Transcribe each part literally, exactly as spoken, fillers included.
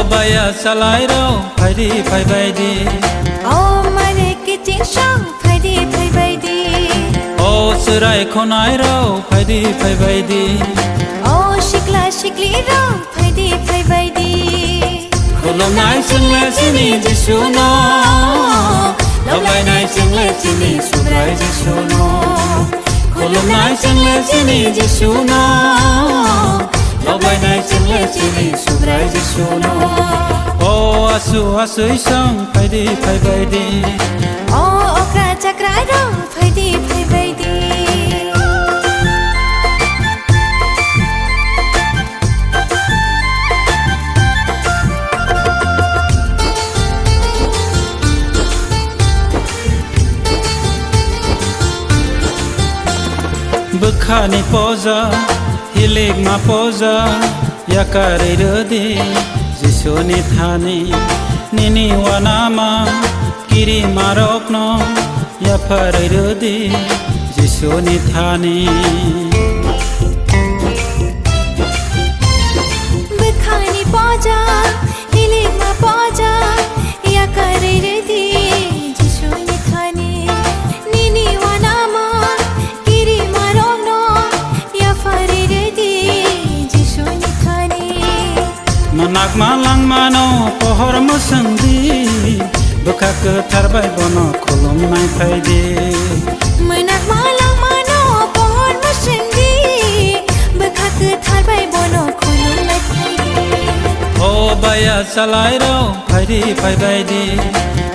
Baya salai rok, phaidi phaibai di. O mare kiching song, phaidi phaibai di. O chwrai khonai rok, phaidi phaibai di. O sikla sikli rok, phaidi phaibai di. Khulumnai chwngle chini Jisu no, loklainai chwngle chini Subrai Jisu no. Khulumnai chwngle chini Jisu no, loklainai chwngle chini Subrai Jisu no. O asu asui song phaidi phaibai di. O okra chakra rok phaidi phaibai di. Bwkhani poja, hilikma poja, yakarwi rwdi Jisuni thani. Nini wanama kirimarokno yapharwi rwdi Jisuni thani. Bwkhani poja, hilikma poja, yakarwi rwdi Jisuni thani. Nini wanama kirimarokno yapharwi rwdi Jisuni thani. Mwnakma langmano pohor mwswngdi, bwkha kwthar bai bono khulumnai phaidi. Mwnakma langmano pohor mwswngdi, bwkha kwthar bai bono khulumnai phaidi. O baya salai rok phaidi phaibai di.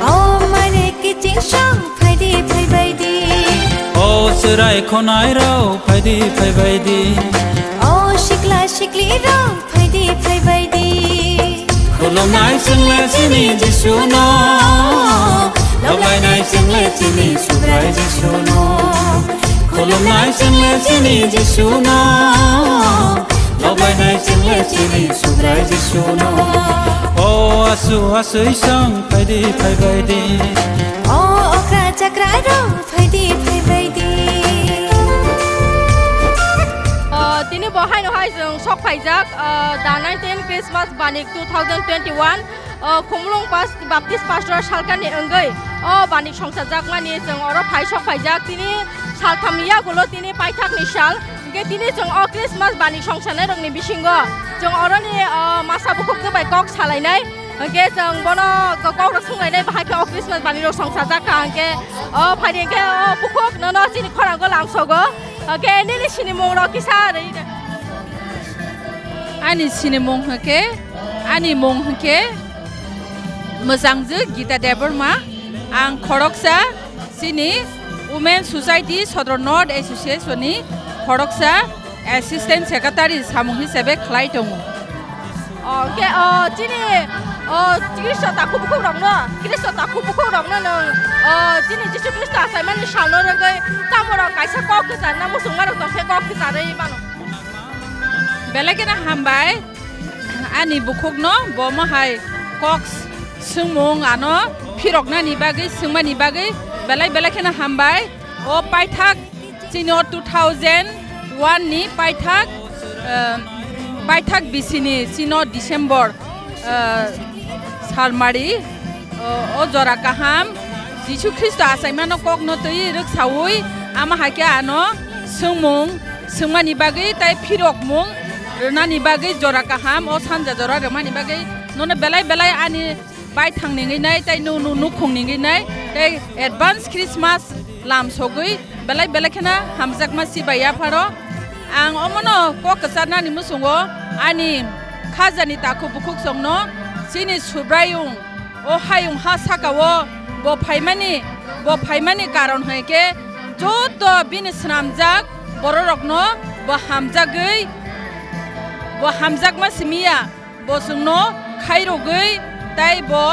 O mare kiching song phaidi phaibai di. O chwrai khonai rok phaidi phaibai di. O sikla sikli rok phaidi phaibai di. Khulumnai chwngle chini Jisu no, loklainai chwngle chini Subrai Jisu no. Khulumnai chwngle chini Jisu no, loklainai chwngle chini Subrai Jisu no. O asu asui song phaidi phaibai di. O okra chakra rok phaidi phaibai di. O, tini bo haino hai chwng sok phaijak, o, the nineteen Christmas Banik two thousand twenty-one, o, Khumulwng Pas-, Baptist Pastor Salkani wngwi, o, Banik songchajakmani chwng oro phai sok phaijak. Tini saltham yagulo tini paithakni sal, hwnkhe tini chwng o Christmas Banik songchanairokni bisingo chwng oroni, o, masa bukhuk bai kok salainai. Hwnkhe chwng bono ko-, kokrok swnglainai, bahai khe o Christmas Banik rok songchajak kha, hwnkhe o phaidi hwnkhe o bukhuk nono chini khorango lamsogo. Hwnkhe nini sinimung rok kisa rwi de. Ani sinimung hwnkhe, ani mung hwnkhe Mwchangju Gita Debbarma. Ang khoroksa chini Women Society Sodro North Association ni khoroksa Assistant Secretary samung hisabe khlai tongo. O, hwnkhe, o, chini, o, Khristo takhuk bukhukrokno, Khristo takhuk bukhukrokno nwng, o, chini Jisu Khristo achaimani salno rwgwi tamorok kaisa kok kwcharna muchungmarok tongkhe kok kwcharwi mano. Belai kheno hambai ani bukhukno, bo mohai kok swngmung ano phiroknani bagwi, swngmani bagwi belai belai kheno hambai. O paithak chini o two thousand one ni paithak, eh, paithak bisini chini o December, eh, salmari, o, o jora kaham Jisu Khristo achaimano kokno twi rwksaui ama hai khe ano swngmung swngmani bagwi tai phirokmung rwnani bagwi jora kaham o sanja jora rwmani bagwi nono belai belai ani baithang ningwi nai, tei nu-, nu-, nukhung ningwi nai, tei advance Christmas lam sogwi belai belai kheno hamjakma si bai yapharo. Ang omono kok kwcharnani muchungo ani khajani takhuk bukhuk songno chini Subraiyung o hayung ha saka o bo phaimani, bo phaimani karon hai khe joto bini swnamjak bororokno bo hamjagwi, bo hamjakma simi ya. Bo chwngno khairogwi tei bo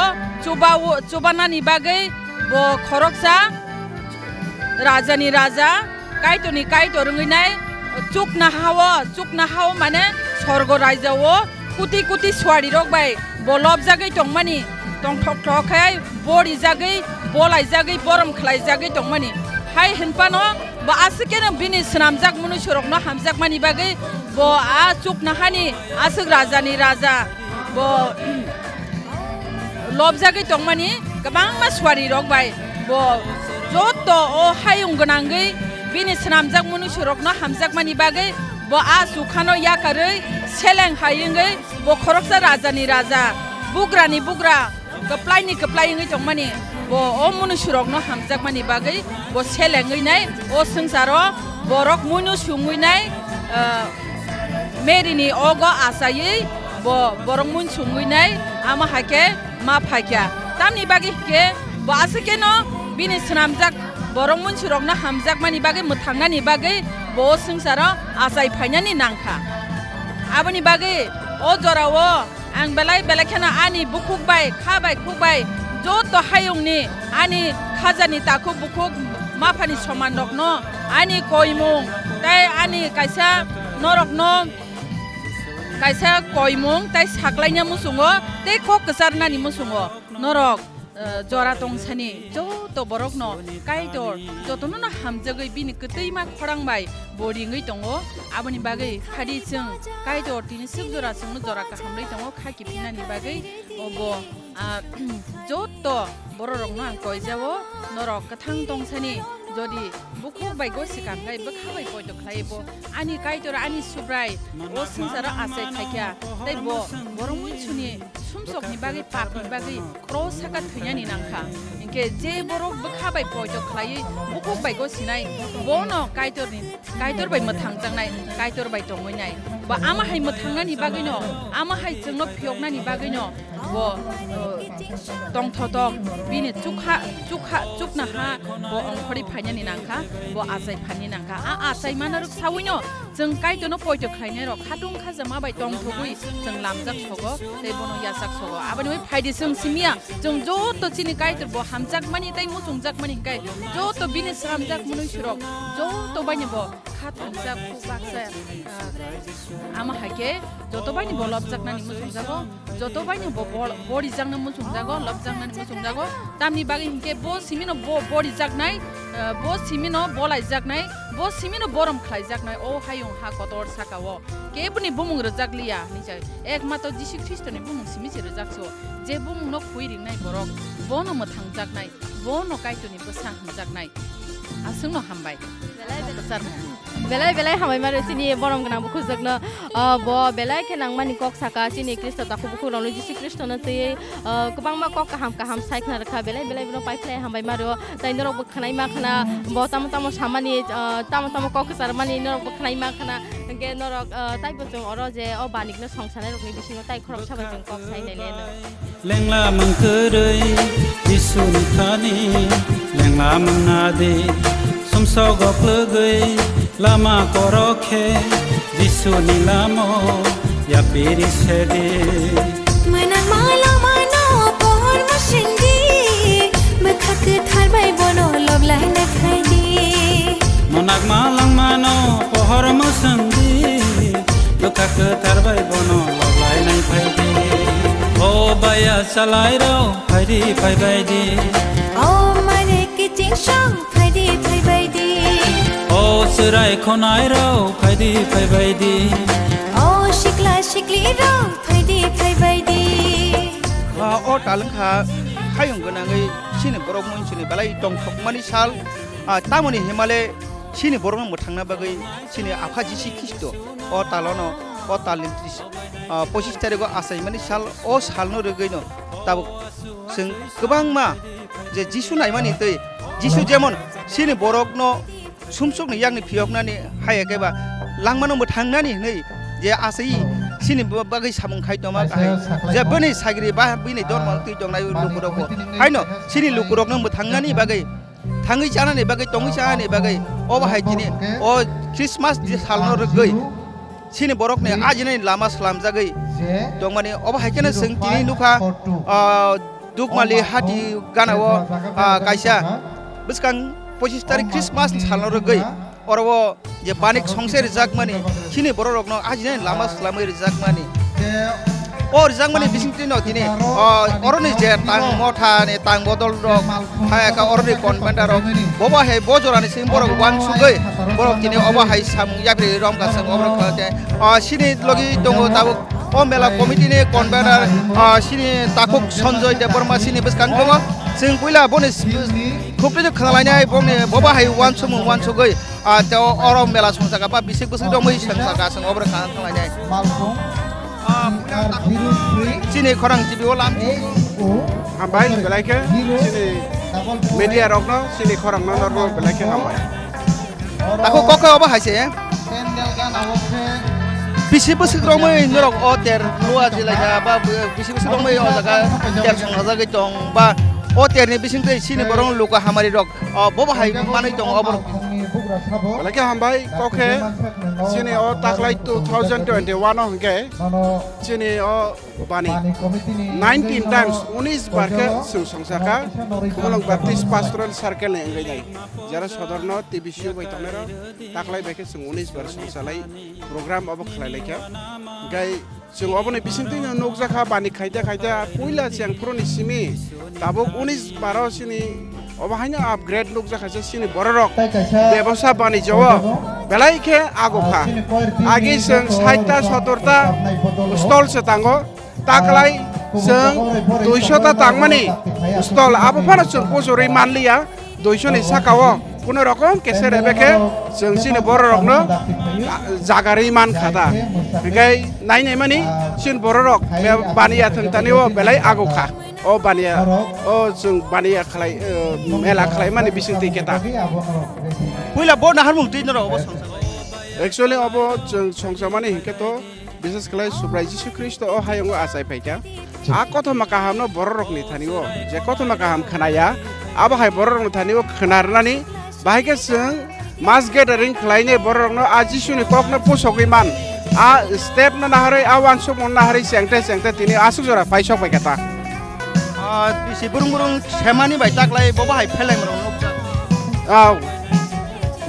chuba-, chubanani bagwi bo khoroksa rajani raja, kaitorni kaitor wngwi nai. Chuknoha-o, chuknoha-o mane sorgo raijao koti koti suarirok bai bo lobjagwi tongmani, tongthok thok khe bo rijagwi, bo laijagwi, borom khlaijagwi tongmani. Hai hwnphano bo aswk kheno bini swnamjak mwnwisorokno hamjakmani bagwi bo a chuknohani aswk rajani raja, bo Lobjagwi tongmani kwbangma suari rok bai bo joto o hayung gwnangwi bini swnamjak munusu rokno hamjakmani bagwi bo a chukhano yakarwi seleng hai wngwi bo khoroksa rajani raja, bugrani bugra, kwplaini kwplai wngwi tongmani bo o munusu rokno hamjakmani bagwi bo selengwi nai o swngcharo borok muinusu wngwi nai, ah, Mary ni ogo achaiwi bo borok muinusu wngwi nai, amo hai khe ma phaikha. Tamni bagwi hinkhe bo aswk kheno bini swnamjak borok muinusu rokno hamjakmani bagwi, mwthangnani bagwi bo o swngcharo achai phainani nangkha. Aboni bagwi o jorao ang belai belai kheno ani bukhuk bai, kha bai, khuk bai, joto hayungni ani khajani takhuk bukhuk maphani soman rokno ani koimung tei ani kaisa norokno kaisa koimung tei saklaina muchungo tei kok kwcharnani muchungo norok, eh, jora tongsani joto borokno Kaitor jotono no hamjagwi bini kwtwima khorang bai bo ringwi tongo. Aboni bagwi phadi chwng Kaitor tini swk jora chwngno jora kaham rwi tongo kha kiphinani bagwi obo. Ah, joto bororokno ang koijao, norok kwthang tongsani, jodi bukhuk bai gosi kankhai, bwkha bai poito khlai bo, ani Kaitor, ani Subrai, o swngcharo achai phaikha, tei bo borok muinsuni sumsokni bagwi, papni bagwi kros saka thwinani nangkha. Hinkhe je borok bwkha bai poito khlaiwi bukhuk bai gosinai, bono Kaitorni, Kaitor bai mwthangjaknai, Kaitor bai tongwinai. Ba ama hai mwthangnani bagwino, ama hai chwngno phiyoknani bagwino, bo, uh, tongthotok bini chukha, chukha, chukna ha bo ongkhorwi phainani nangkha, bo achai phainani nangkha. A achai manarok sawino chwng Kaitorno poito khlainairok khatung khajama bai tongthogwi chwng lamjak sogo tei bono yachak sogo. Aboni bai phaidi chwng simiya, chwng joto chini Kaitor bo hamjakmani tei muchungjakmani hinkhe joto bini slamjak mwnwi surok joto baino bo kha thumjak, khuk baksa, ah, ama hai khe joto baino bo lobjaknani muchungjago, joto baino bo bol-, borijakna muchungjago, lobjaknani muchungjago. Tamni bagwi hinkhe bo simino bo borijaknai, ah, bo simino bolaijaknai, bo simino borom khlaijaknai o hayung ha kotor sakao. Keboni bumung rwjakliya hinwi sa, ekmatro Jisu Khristoni bumung simi se rwjakso. Je bumungno khwi ringnai borok, bono mwthangjaknai, bono Kaitorni bwsa hwnjaknai. Aswkno hambai. Belai belai. Kwcharmung. Belai belai hambai maro chini borom gwnang bukhukjakno. Ah, bo belai khe nangmani kok saka chini Khristo takhuk bukhukrokno Jisu Khristono twiwi, ah, kwbangma kok kaham kaham sai khna rwkha. Belai belai bono paiphlai hambai maro. Tai norokbo khwnai ma khna, bo tamo tamo samani, ah, tamo tamo kok kwcharmani norokbo khwnai ma khna. Hinkhe norok, ah, taibo chwng oro je o banikno songsanai rokni bisingo tai khoroksa bai chwng kok sai nai le no. Lengla mangkwrwi Jisuni thani lengla mangna di, sumsok goklwgwi lama korok khe Jisuni lamo yapiri se di. Mwnakma langmano pohor mwswng di, bwkha kwthar bai bono lob laina khai di. Mwnakma langmano pohor mwswng di, bwkha kwthar bai bono lob lainai phai di. O baya chalairok, phai di, phai bai di. O mare kiching song, phai di, phai bai di. O chwrai khonairok, phai di, phai bai di. O sikla siklirok, phai di, phai bai di. Ah, o tal wngkha hayung gwnangwi chini borok muinsuni belai tongthokmani sal. Ah, tamoni himale chini borokno mwthangna bagwi chini Apha Jisi Khristo o talono, o talni tris, ah, pochis tarigo achaimani sal, o salno rwgwino tabuk chwng kwbangma je Jisu naimani twi, Jisu jemon chini borokno sumsokni yakni phiyoknani, hai khe ba langmano mwthangnani hwnwi je asai chini bo-, bagwi samung khai tongma kahai. Je bini sagri ba bini dormo twi tongnai lukurokbo. Haino chini lukurokno mwthangnani bagwi, thangwi chanani bagwi, tongwi chanani bagwi, obo hai tini o Christmas salno rwgwi chini borokni ajinani lama slamjagwi tongmani. Obo hai kheno chwng tini nukha, ah, Dukmali hati ganao, ah, kaisa bwskang pochis tarik Christmas ni salno rwgwi oro o je banik songse rijakmani, chini bororokno ajinani lama slamwi rijakmani. O rijakmani bisingtwino tini, ah, oroni je tang motha ni tang bodol rok, hai ka oroni convent rok, bobo hai bo jorani simi borok wansugwi, borok tini obo hai samung yapri rom ka samung obo rok kha te, ah, chini logi tongo tabuk. O mela committee ni convener, ah, sini takhuk Sanjoy Debbarma sini bwskango tongo. Chwng puila boni s-, khuptwi khna lainai boni boba hai uansukmung uansugwi, ah, tei oro mela songchaka ba bisik bwswk romwi songchaka chwng obo khna thang lainai. Ah, chini khorang T V o lam. Hambai belai khe chini media rokno chini khorang no norok belai khe hambai. Takhuk kok khe obo hai se. Bisi bwswk romwi norok o ter lua jilai kha ba bisi bwswk romwi o jaga ter songna jagwi tong ba o ter ni bising twi sini borok luka hamari rok, o, bobo hai manwi tong obo rok. Belai khe hambai kok khe chini o taklai two thousand twenty-one o hwnkhe chini o bani nineteen times, unis bar khe chwng songsa kha Khumulwng Baptist Pastoral Circle ni wngwi nai. Jara sodorno T V C bai tongnai rok taklai bai khe chwng unis bar songsalai program obo khlai lai kha. Hwnkhe chwng oboni bisingtwi no nukjakha bani khaida khaida puila chengphuru ni simi tabuk unis baro chini obo haino upgrade nukjakha se chini bororok bebosa banijao belai khe agukha. Agi chwng sait ta sotor ta stall se tango. Taklai chwng duiso ta tangmani stall, abo phano chwng kuchurwi manliya, duiso ni saka o kuno rokom kese rebe khe chwng chini bororokno jagarwi man kha da. Hingke nai nai mani chini bororok be baniya thwng tani o belai ago kha. O baniya, o chwng baniya khlai, eh, mela khlai mani bising twi khe ta. Puila bo naharmung twi norok obo songsa. Actually obo chwng songsa mani hingke to Bises khlai Subrai Jisu Khristo o hayungo achai phaikha. A kothoma kahamno bororokni thani-o, je kothoma kaham khnaya, abo hai bororokni thani-o khna rwnani bahai khe chwng mass gathering khlainai bororokno a Jisuni kokno pusogwi man. A stepno naharwi, a uansukmung naharwi chengte chengte tini aswk jora paisok bai kha ta. Ah, bisi burung burung semani bai taklai bobo hai pheleng rok nukjak. Ah,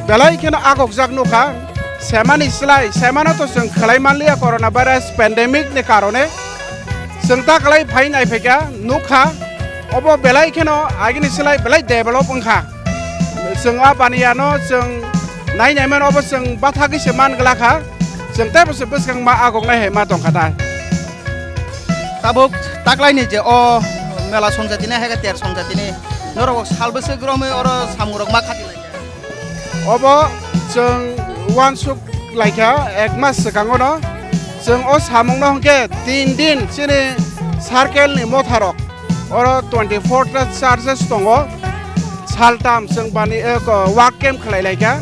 Belai kheno agokjak nukha, semani slai, semano to chwng khlai manliya corona virus pandemic ni karone. Chwng ta khlai phai nai phaikha, nukha, obo belai kheno agini slai belai develop wngkha. Chwng a baniya no chwng nai nai mano, obo chwng bathagwi se man glakha, chwng teibo se bwskang ma agok nai hai ma tongkha ta. Tabuk taklaini je o mela songjatini hai khe ter songjatini norok sal bwswk romwi oro samung rok ma khati lai kha. Obo chwng uansuk laikha ek mas swkango no. Chwng o samung no hwnkhe tin din chini circle ni motha rok oro twenty four ta churches tongo. Saltam chwng bani, eh, ko, work camp khlai laikha.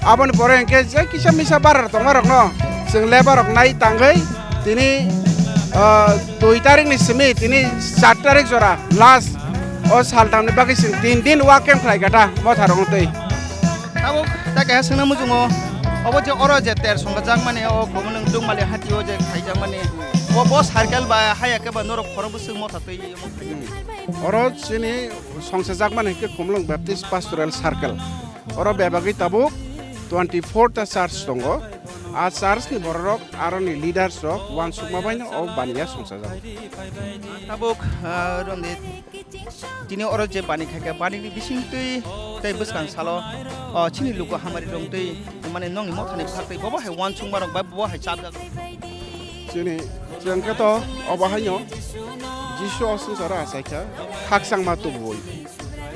Aboni pore hwnkhe je kisa misa bara tongma rok no chwng lebar rok nai tangwi tini, ah, dui tarik ni simi tini char tarik jora last. O saltamni bagwi chwng tin din work camp khlai kha ta motha rokno twi. Tabuk ta keha swngna muchungo, obo je oro je ter songjajakmani o Khumulwng Dukmali hati o je khaijakmani, o bo circle ba haya khe ba norok khorok bwswk motha twi omo khlai. Oro chini songchajakmani hwnkhe Khumulwng Baptist Pastoral Circle. Oro bebagwi tabuk twenty four ta church tongo. A church ni bororok aroni leaders rok uansukma baino o baniya songchajago. Tabuk, ah, Rondit, tini oro je bani khaikha, bani ni bising twi tei bwskang salo, ah, chini luku hamari rong twi, mane nongni mothani bwkhak twi bobo hai uansukma rok bai bobo hai chapjak. Chini, chwng khe to obo haino Jisu o swngcharo achaikha, khakchangma tubui.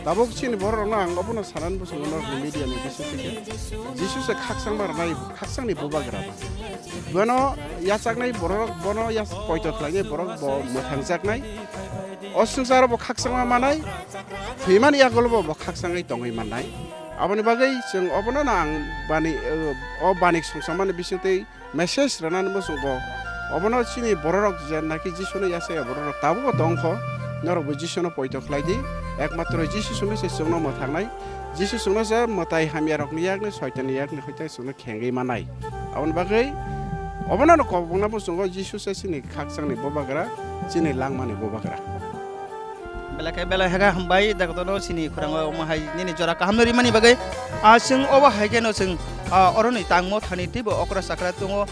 Tabuk chini bororokno ang obono sanani bwskango norokni media ni bisingtwi khe Jisu se khakchangma rwnai, khakchangni bubagra ba. Bono yachaknai bororok bono yas-, poito khlainai borok bo mwthangjaknai. O swngcharo bo khakchangma manai, thwimani yagulo bo, bo khakchangwi tongwi mannai. Aboni bagwi chwng obono no ang bani, o, o bani songchakmani bisingtwi message rwnani muchungo. Obono chini bororok je naki Jisuno yachaya bororok tabukbo tongkho, norokbo Jisuno poito khlai di, ekmatro Jisu simi se chwngno mwthangnai, Jisu chwngno se mwtai hamyarokni yakni, soitanni yakni hoite chwngno khengwi manai. Aboni bagwi obono no kobokna muchungo Jisu se chini khakchangni bubagra, chini langmani bubagra. Belai khe belai hakhe hambai, daktono chini khorang o omo hai nini jora kaham no rimani bagwi. Ah, chwng obo hai khe no chwng, ah, oroni tangmo thani teibo okra chakra tongo.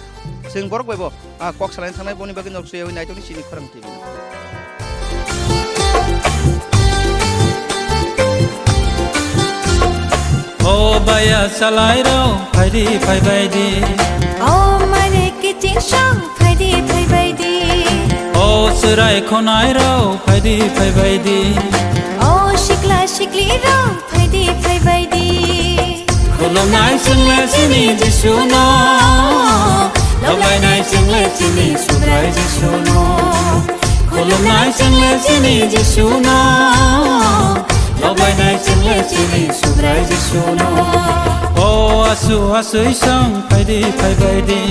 Chwng borok bai bo, ah, kok salai thangnai boni bagwi nok suyui naitoni chini khorang T V. O baya salai rok, phaidi phaibai di. O mane kiching song, phaidi phaibai di. O chwrai khonai rok, phaidi phaibai di. O sikla sikli rok, phaidi phaibai di. Khulumnai chwngle chini Jisu no, lobainai chwngle chini Subrai Jisu no. Khulumnai chwngle chini Jisu no, lobainai chwngle chini Subrai Jisu no. O asu asui song, phaidi phaibai di.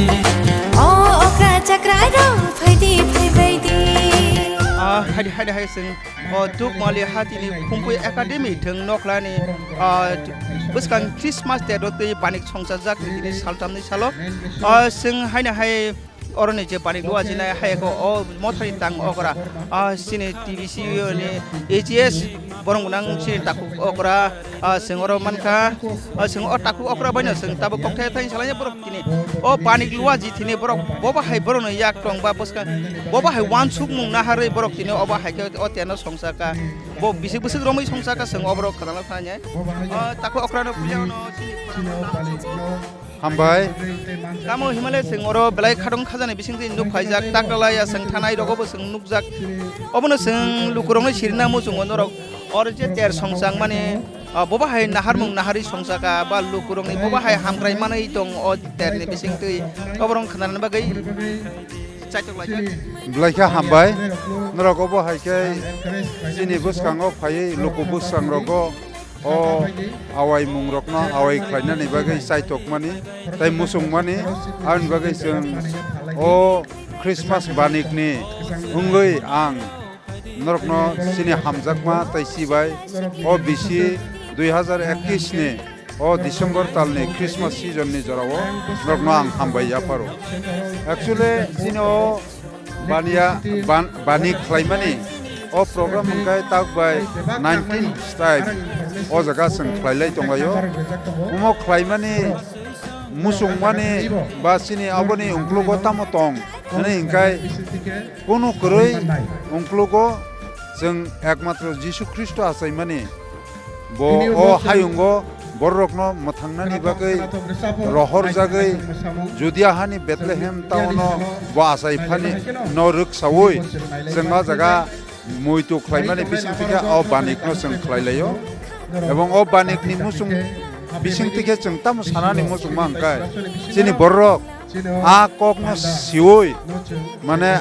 O okra chakra rok, phaidi phaibai di. Ah, haidi haidi hai sing. O Dukmali hatini Khumpui Academy thwng nokhlani, ah, bwskang Christmas te rotwi banik songchajak tini saltamni salo. Ah, sing haino hai oroni je banik luajinai hai ko o mothani tang okra, ah, sini T V C ni A G S borong gunang sini takhuk okra, ah, sing oro mankha, ah, sing o takhuk okra baino sing tabuk kokthai thai salai borok. Tini o banik luaji thini borok boba hai borokno yak tong ba bwskang boba hai wansukmung naharwi borok tini obo hai khe o terno songsa ka. Bo bisik bisik romwi songsa ka, chwng oborok khadala thanya. O tako okrano puya ono chini hambai. Tamo himale chwng oro belai khatong khajani bisingtwi nuk phaijak, takla ya chwng thanai rogo bo chwng nukjak. Obono chwng lukurokno sirina muchungo norok. Oro je ter songchang mani, ah, boba hai naharmung naharwi songchaka ba lukurokni boba hai hamkrai manwi tong o terni bisingtwi oborok khnanani bagwi chaitok laijak. Belai khe hambai. Norok obo hai khe chini bwskango phaiwi luku bwskangrogo o awai mungrokno awai khlainani bagwi chaitokmani tei muchungmani. Aboni bagwi chwng o Christmas banikni wngwi ang norokno chini hamjakma tei chibai o bisi dui hazar ekis ni o December talni Christmas season ni jorao norokno ang hambai yapharo. Actually, chini o baniya, ban-, bani khlaimani o program hwnkhe tak bai nineteen style o jaga chwng khlailai tonglaio. Omo khlaimani muchungmani ba chini aboni ungkulugo tamo tong hwnwi hwnkhe kunu kwrwi ungkulugo chwng ekmatro Jisu Khristo achaimani bo o hayungo bororokno mwthangnani bagwi rohorjagwi Judia hani Bethlehem taono bo achai phani no rwksaui chwng o jaga muitu khlaimani bisingtwi khe o banikno chwng khlailaio. Ebong o banikni muchung bisingtwi khe chwng tamo sanani muchungma hwnkhe chini bororok a kokno siui mane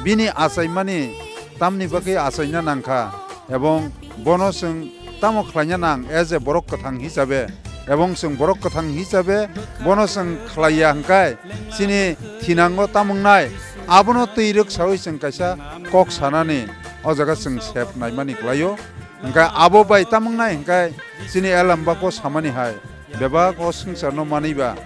bini achaimani tamni bagwi achaina nangkha, ebong bono chwng tamo khlaina nang as a borok kwthang hisabe, ebong chwng borok kwthang hisabe bono chwng khlaiya hwnkhe chini thinango tamo wngnai, abono twi rwksaui chwng kaisa kok sanani o jaga chwng sep naimani klaio. Hwnkhe abo bai tamo wngnai hwnkhe chini elambako samani hai bebak o swngcharno manwiba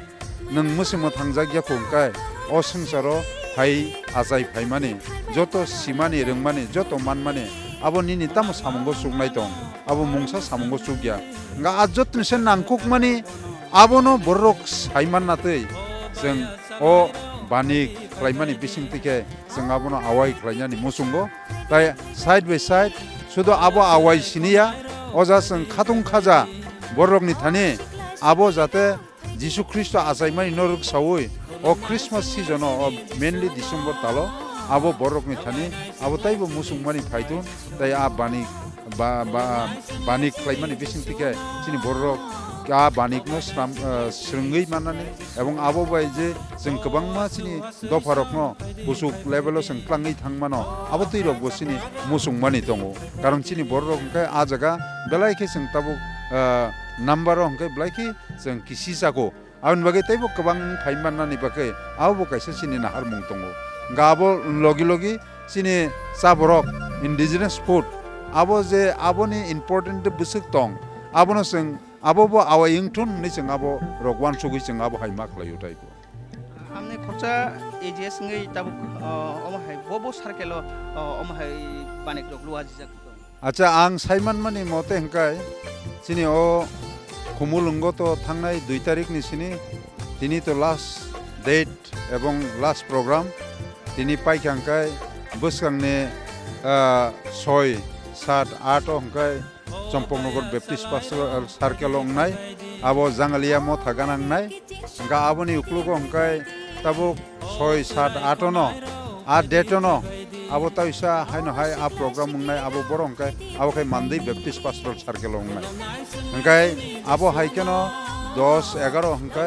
nwng mwswk mwthangjak ya kho hwnkhe o swngcharo hai achai phaimani, joto simani, rwngmani, joto manmani, abo nini tamo samungo chuknai tong, abo mungsa samungo chukya. Hwnkhe a jotoni se nangkukmani abono bororok sai manna twi chwng o bani khlaimani bisingtwi khe chwng abono awai khlainani muchungo. Tai side by side sudo abo awai siniya, o ja chwng khatung khaja bororokni thani abo jate Jisu Khristo achaimani no rwksaui o Christmas season o, o mainly December talo abo bororokni thani abo taibo muchungmani phaitun, tai a bani ba, ba, bani khlaimani bisingtwi khe chini bororok a banikno sram, eh, swrwngwi mannani, ebong abo bai je chwng kwbangma chini dopharokno kuchuk level o chwng tlangwi thangmano, abo twi rokbo chini muchungmani tongo. Karon chini bororok hwnkhe a jaga belai khe chwng tabuk, ah, number o hwnkhe belai khe chwng kisi chako. Aboni bagwi teibo kwbang phai mannani bagwi abobo kaisa chini naharmung tongo. Hwnkhe abo logi logi chini chaborok indigenous food abo je aboni important bwswk tong, abono chwng abobo awai wngthun hwnwi chwng abo rok uansugwi chwng abo hai ma khlaio taibo. Amni khoroksa A G S wngwi tabuk, o, omo hai bo bo circle o, o, omo hai banik rok luajijak. Acha, ang sai manmani mote hwnkhe chini o Khumulwngo to thangnai dui tarikh ni sini, tini to last date ebong last program. Tini paikha hwnkhe bwskangni, ah, soi, sat, aat o hwnkhe Champaknagar Baptist Pastoral Circle o wngnai, abo Jangalia motha gana wngnai. Hwnkhe aboni uklogo hwnkhe tabuk soi, sat, aat o no, a date o no Abo taisa haino hai a program wngnai, abo borok hwnkhe abo khe Mandwi Baptist Pastoral Circle o wngnai. Hwnkhe abo hai kheno dos egaro hwnkhe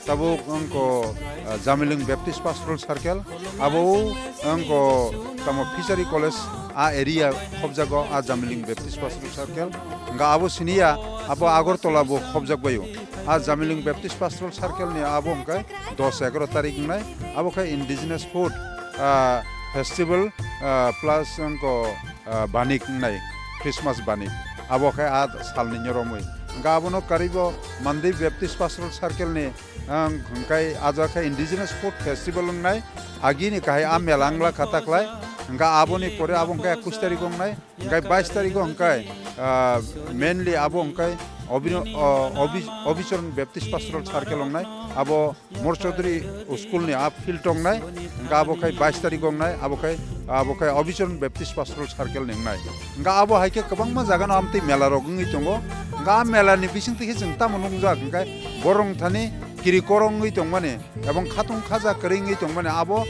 tabuk wngkho, ah, Jamiling Baptist Pastoral Circle, abo wngkho tamo Fishery College a area khobjago a Jamiling Baptist Pastoral Circle. Hwnkhe abo siniya abo Agartala bo khobjak baio. A Jamiling Baptist Pastoral Circle ni abo hwnkhe dos egaro tarik wngnai, abo khe indigenous food, ah, festival, ah, plus wngkho, ah, banik wngnai, Christmas banik, abo khe a salni nyoromwi. Hwnkhe abono karwibo Mandwi Baptist Pastoral Circle ni, ah, hwnkhe aja khe indigenous food festival wngnai, agini kahai a mela wngla kha taklai, hwnkhe aboni pore abo hwnkhe ekush tarik wngnai. Hwnkhe bais tarigo hwnkhe, ah, mainly abo hwnkhe Obi-, o, Obi-, Obicharan Baptist Pastoral Circle wngnai, abo Mor Chaudhuri School ni a field wngnai, hwnkhe abo khai bais tarigo wngnai, abo khai, abo khai Obicharan Baptist Pastoral Circle ni wngnai. Hwnkhe abo hai khe kwbangma jaga no amtwi mela rok wngwi tongo. Hwnkhe a mela ni bising twi khe chwng tamo nukjak hwnkhe borok thani kiri korong wngwi tongmani, ebong khatung khaja kwrwi wngwi tongmani abo,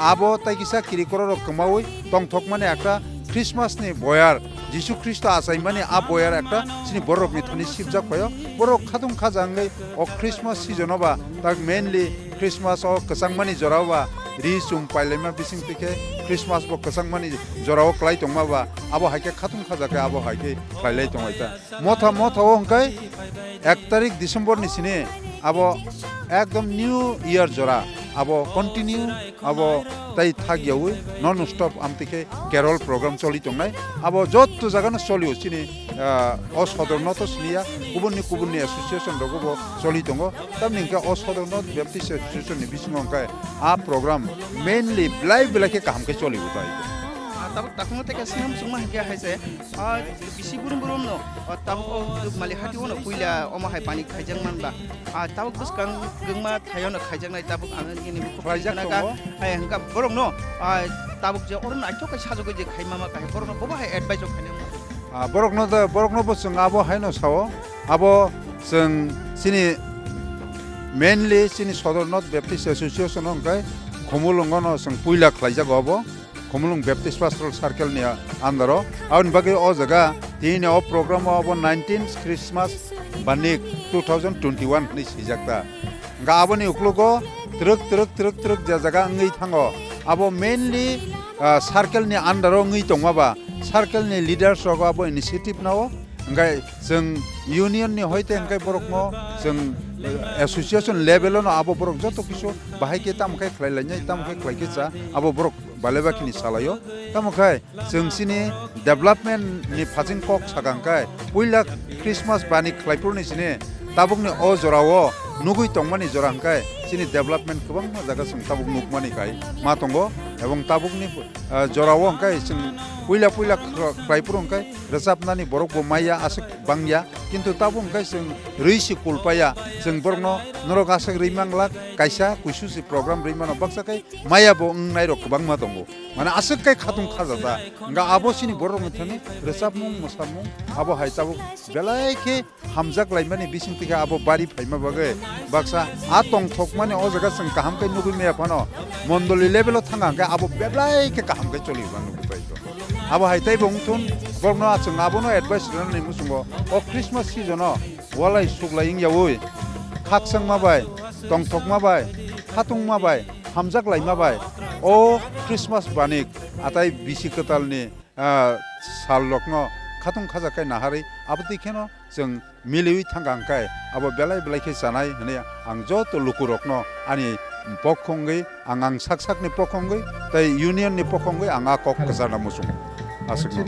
abo tai kisa kiri kororok kwmaui tongthokmani ekta Christmas ni boyar, Jisu Khristo achaimani a boyar ekta chini borokni thani sibjak phaio. Borok khatung khaja wngwi o Christmas season o ba, tak mainly Christmas o kwchangmani jora o ba ri chum pailaima bising twi khe Christmas bo kwchangmani jora o klai tongma ba, abo hai khe khatung khaja khe abo hai khe khlailai tonglaita. Motha, motha o hwnkhe ek tarik December ni sini abo ekdom New Year jora, abo continue abo tai thak yaui non stop amtwi khe carol program choli tongnai. Abo jotto jaga no cholio chini, ah, o sodor no to siniya, kubun ni kubun ni association rogo bo choli tongo. Tamni hwnkhe o Sodornath Baptist Association ni bisingo hwnkhe a program mainly belai belai khe kaham khe choli o tai. Ah, tabuk takhukno tei kaisa swngna muchungma hwnkhe hai se, ah, bisi burum burum no, ah, tabuk o Dukmali hati o no puila omo hai pani khaijak man ba. Ah, tabuk bwskang gwngma thaio no khaijaknai tabuk ang nini bukhup khlaijak khna kha. Tongo. Hai hwnkha borok no, ah, tabuk je oro naithok khe sajagwi je khai mama kahai borok no bobo hai advice o khainai. Ah, borokno da, borokno bo chwng abo haino sao. Abo chwng chini mainly chini Sodornath Baptist Association o hwnkhe Khumulwngo no chwng puila khlaijago abo, Khumulwng Baptist Pastoral Circle ni under o. Aboni bagwi o jaga tini o program o abo nineteenth Christmas Banik two thousand twenty-one hinwi swijak ta. Hwnkhe aboni uklogo twrwk, twrwk, twrwk, twrwk je jaga wngwi thango, abo mainly, ah, circle ni under o wngwi tongma ba, circle ni leaders rogo abo initiative nao. Hwnkhe chwng union ni hoite hwnkhe borokno chwng, eh, association level o no abo borok joto kisu bahai khe tamo khe khlai lainai, tamo khe khlai khe cha, abo borok balai bakini salaio. Tamo khe chwng chini development ni phaching kok sakang khe puila Christmas bani khlaiphuru ni sini tabukni o jora o nugui tongmani jora hwnkhe chini development kwbangma jaga chwng tabuk nukmani kai ma tongo, ebong tabukni, ah, jora o hwnkhe chwng puila puila khlaiphuru hwnkhe rwchapnani borok bo maya aswk bangya, kintu tabuk hwnkhe chwng rwi se kulpaya, chwng borokno norok aswk rwi manglak, kaisa kuisu se program rwi mano baksa khe maya bo wngnairok kwbangma tongo. Mane aswk khe khatung khajata. Hwnkha abo chini borokni thani rwchapmung, mwsamung abo hai tabuk belai khe hamjak laimani bising twi khe abo bari phaima bagwi baksa a tongthokmani o jaga chwng kaham khe nugui maya phano mondoli level o thangkha hwnkhe abo belai khe kaham khe choli mano nugui pai kho. Abo hai teibo wngthun, borokno chwng abono advice rwnani muchungo o Christmas season o walai suklai wngyaui khakchangma bai, tongthokma bai, khatungma bai, hamjak laima bai o Christmas banik atai bisi kwtalni, ah, sal rokno khatung khaja khe naharwi abotwi kheno chwng miliui thangkha hwnkhe abo belai belai khe chanai hwnwi ang joto lukurokno ani pokho wngwi ang, ang sak sakni pokho wngwi tei union ni pokho wngwi ang a kok kwcharna muchungo. Aswkno.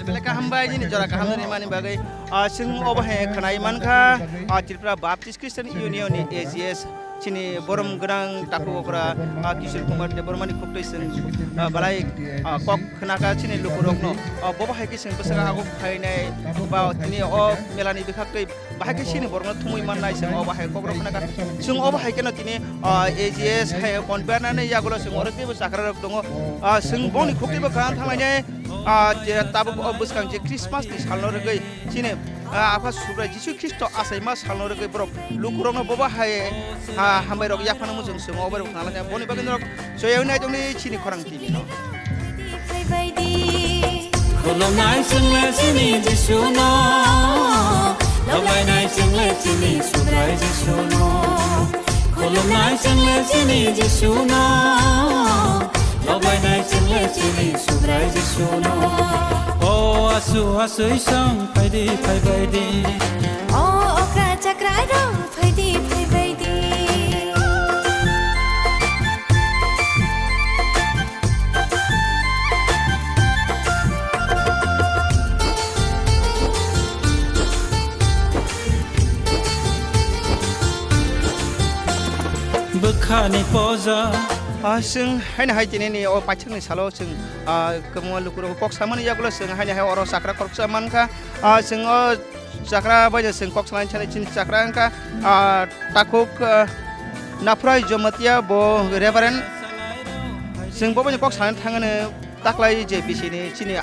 Belai kaham bai nini jora kaham rimani bagwi, ah, chwng obo hai khwnai mankha, ah, Tripura Baptist Christian Union ni A G S, chini borom gwnang takhuk okra, ah, Kishore Kumar Debbarma ni khuktwi chwng, ah, balai, ah, kok khnakha chini lukurokno, ah, bobo hai khe chwng bwswk aguk phainai ba tini o mela ni bwkhak twi bahai khe chini borokno thumui mannai chwng obo hai kok rok khnakha. Chwng obo hai kheno tini, ah, A G S hai convener ni yagulo chwng oro teibo chakra rok tongo. Ah, chwng boni khuktwi bo khna thanglainai, ah, je tabuk o bwskang je Christmas ni salno rwgwi chini, ah, Apha Subrai Jisu Khristo achaima salno rwgwi borok lukurokno bobo hai, ah, hambai rok yaphano muchung chwng obo rok khna lainai. Boni bagwi norok soyang nai tongdi chini khorang T V no. Khulumnai chwngle chini Jisuno, lobainai chwngle chini Subrai Jisuno. Khulumnai chwngle chini Jisuno, lobainai chwngle chini Subrai Jisuno. O asu asui song phaidi phaibaidi. O okra chakra rong phaidi phaibaidi. Bwkhani poja. Ah, chwng haino hai tini ni o paithakni salo chwng, ah, kwbangma lukurok kok samani yagulo chwng haino hai oro chakra khoroksa mankha. Ah, chwng o chakra bai chwng kok salai chini chakra wngkha, ah, takhuk, ah, Naphrai Jamatia bo Reverend. Chwng bo bai kok salai thangani taklai je bisini chini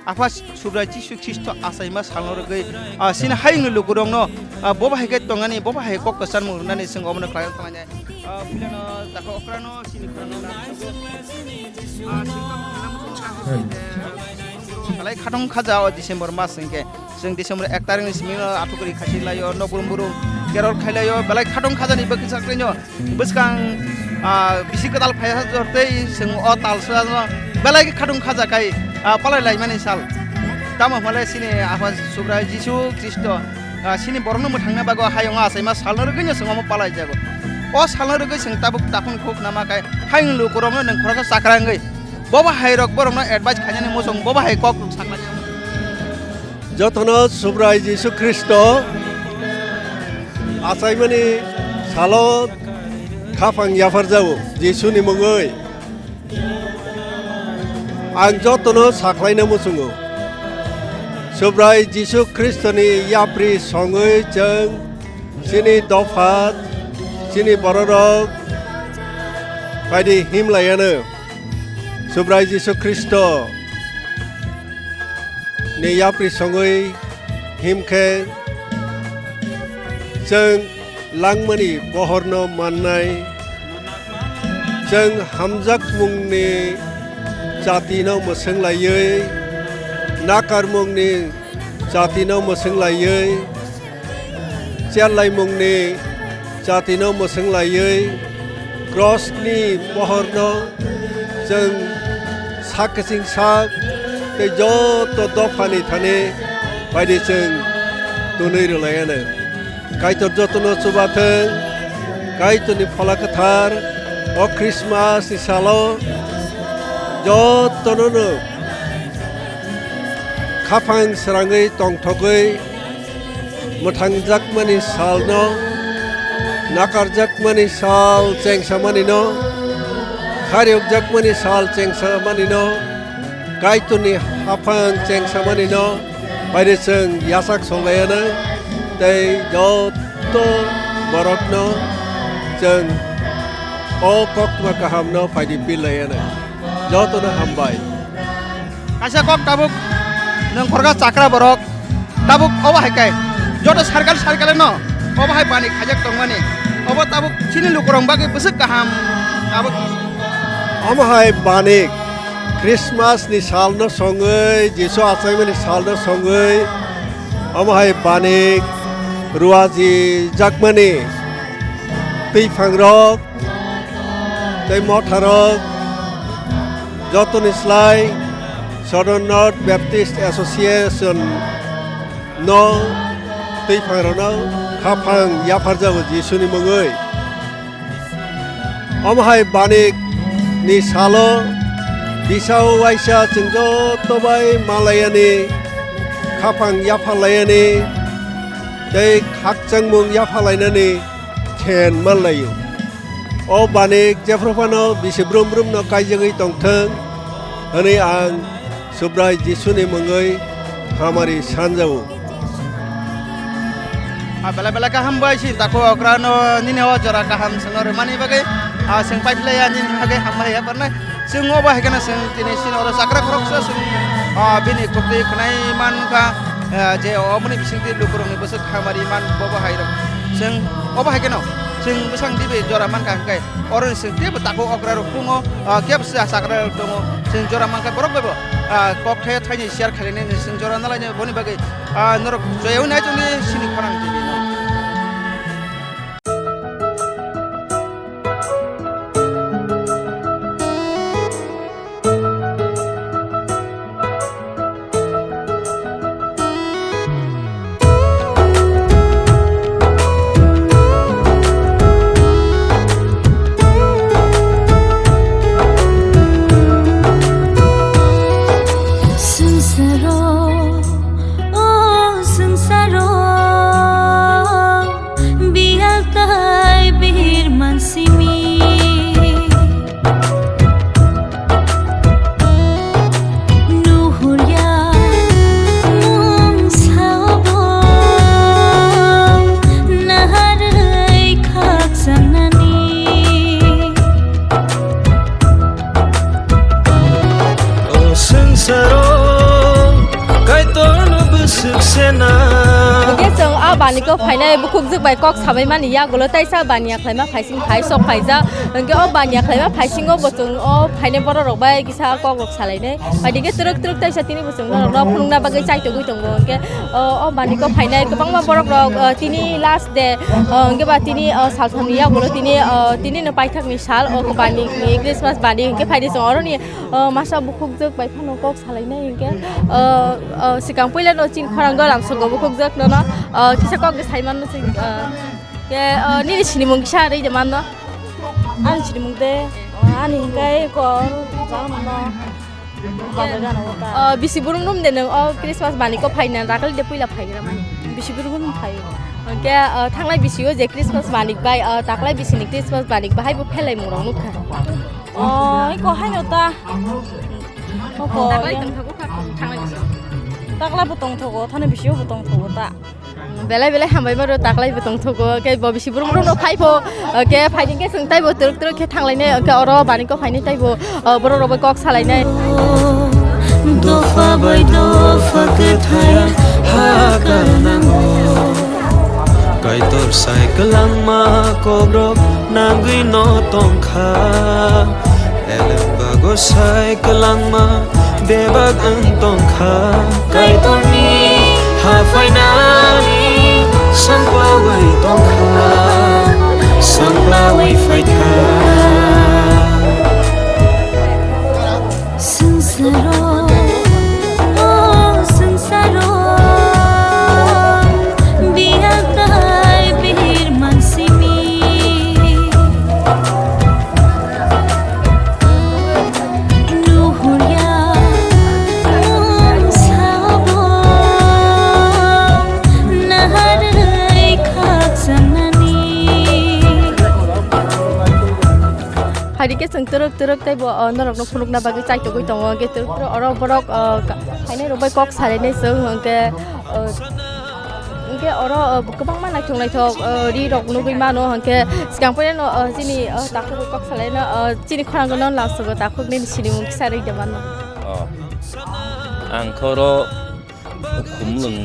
Apha Subrai Jisu Khristo achaima salno rwgwi, ah, chini hayungni lukurokno, ah, bo bahai khe tongani, bo bahai kok kwcharmung rwnani chwng omono khlai thangani. Ah, puilano dakha okrano chini khoroknwi, ah, chwng tamo khatung khaja o December mas hwnkhe. Chwng December ek tarikni simi no athukuri khachi laio, nokrum burum kerol khai laio, belai khatung khajani bagwi sakrino bwskang, ah, bisi kwtal phaiya jortei chwng o tal sano belai khe khatung khaja kai, ah, palai laimani sal. Tamo hwnle chini Apha Subrai Jisu Khristo, ah, chini borokno mwthangna bagwi hayungo achaima salno rwgwino chwng omo palai jago. O salno rwgwi chwng tabuk takhuk khuk nama kai hayung lukurokno nwng khoroksa chakra wngwi bobo hai rok borokno advice khainani muchung bobo hai kok rok saknai. Jotono Subrai Jisu Khristo achaimani salo khaphang yapharjago Jisuni mungwi. Ang jotono sakhlaina muchungo. Subrai Jisu Khristoni yapri songwi chwng chini dopha, chini bororok phaidi himlaiano. Subrai Jisu Khristo ni yapri songwi himkhe chwng langmani bohorno mannai, chwng hamjakmungni jatino mwswng laiwi, nakarmungni jatino mwswng laiwi, cherlaimungni jatino mwswng laiwi, krosni bohorno chwng sak kwchwng sak tei joto dophani thani phaidi chwng tunwi rwlaiano. Kaitor jotono chubathwng, Kaitorni Phola Kwthar o Christmas ni salo jotono no khaphang srangwi tongthogwi mwthangjakmani salno, nakarjakmani sal chengsamanino, khariyokjakmani sal chengsamanino, Kaitorni haphang chengsamanino, phaidi chwng yachak songlaiyanai, tei joto borokno chwng o koktwma kahamno phaidi pillaiyanai. Jotono hambai. Kaisa kok tabuk nwng khoroksa chakra borok tabuk obo hai khe joto circle circle no obo hai bani khaijak tongmani obo tabuk chini lukurok bagwi bwswk kaham tabuk. Omo hai bani Christmas ni sal no songwi Jisu achaimani sal no songwi omo hai bani ruaji jakmani twiphang rok tei motharok jotoni slai Southern North Baptist Association no twiphangrokno khaphang yapharjago Jisuni mungwi. Omo hai banik ni salo bisa o waisa chwng joto bai malaiyani khaphang yapharlaiyani tei khakchangmung yapharlainani khen manlaio. O banik jephru phano bisi brum brumno kaijagwi tongthwng hwnwi ang Subrai Jisuni mungwi hamari sanjago. Ah, belai belai kaham bai si tako okrano nini o jora kaham sano rwmani bagwi, ah, chwng paiphlaiya nini bagwi hambai ya parnai. Chwng obo hai kheno chwng tini sini oro chakra khoroksa chwng, ah, bini kwtwi khwnai mankha, ah, je oboni bisingtwi lukurokni bwswk hamari man bobo hai rok. Chwng obo hai kheno Chwng bwsang dibe jora mankha hwnkhe, oroni chwng teibo takhuk okra rok tongo, ah, kebo chwla chakra rok tongo, chwng jora mankha borok bai bo, ah, kok thaya thaini share khainai, chwng jora nalainai boni bagwi, ah, norok joyao nai chongni sini khorang tini no. Swngcharo, o swngcharo, biyal tai bir mansimi. Nuhurya mungsa obo naharwi khakchangni. O swngcharo Kaitorno bwswk sena. Hwnkhe chwng a baniko phainai bukhukjwk bai kok sabaimani yagulo taisa baniya khlaima phaising phai sok phaijak. Hwnkhe o baniya khlaima phaisingo bo chwng o phainai borok rok bai kisa kok rok salainai. Phaidi khe twrwk twrwk taisa tini bo chwng norokno phunukna bagwi chaitugwi tongo. Hwnkhe o, o baniko phainai kwbangma borok rok, o, tini last day, o, hwnkhe ba tini, o, salsamni yagulo tini, o, tini no paithakni sal o bani ni Christmas bani hwnkhe phaidi chwng oroni, o, masa bukhukjwk bai phano kok salainai hwnkhe, o, o, swkang puila no chini khorang go lamsogo bukhukjwk no no, o, kisa kok de sai manno chwng, o, ke, o, nini sinimung kisa rwi de manno. Ani sinimung de, o, ani hwnkhe kor jang no. Bazar gana o ta. O, bisi burum rum de nwng o Christmas bani ko phaina dakal de puila phaigra mani. Bisi burum rum phai. Hwnkhe, o, thangnai bisi o je Christmas bani bai, o, taklai bisi ni Christmas bani bahai bo phelai mung rok nukha. O, iko haino ta. Oko, Taklai ya. Tongthogo kha, thangnai bisi. Takla bo tongthogo, thani bisi bo tongthogo ta. Belai belai hambai maro taklai bo tongthogo, ke bo bisi burum burum no phai pho, ke phai ding ke chwng taibo turuk turuk khe thanglainai, ke oro bani ko phainai taibo, o, borok rok bai kok salainai. Dopha bai dopha kwthai ha kanango. Kaitor sai kwlangma kokrok nangwi no tongkha. Eleng bago sai kwlangma bebak wng tongkha. Kaitorni ha phainani sangpawi tongkha, sanglawi phaikha. Swngcharo, o swngcharo, biyal tai bir mansimi. Nuhurya mungsa bo naharwi khakchangni. Phaidi khe chwng twrwk twrwk tei bo, o, norokno phunukna bagwi chaitugwi tongo. Hwnkhe twrwk twrwk oro borok, o, ka-, phainai rok bai kok salainai chwng hwnkhe, o, Hwnkhe oro, o, kwbangma naithok naithok, o, ri rok nugwi mano, hwnkhe swkang poirano, o, chini, o, takhuk kok salaino, o, chini khorang no lamsogo takhuk nini sinimung kisa rwi de mano. O, ang khe oro Khumlwng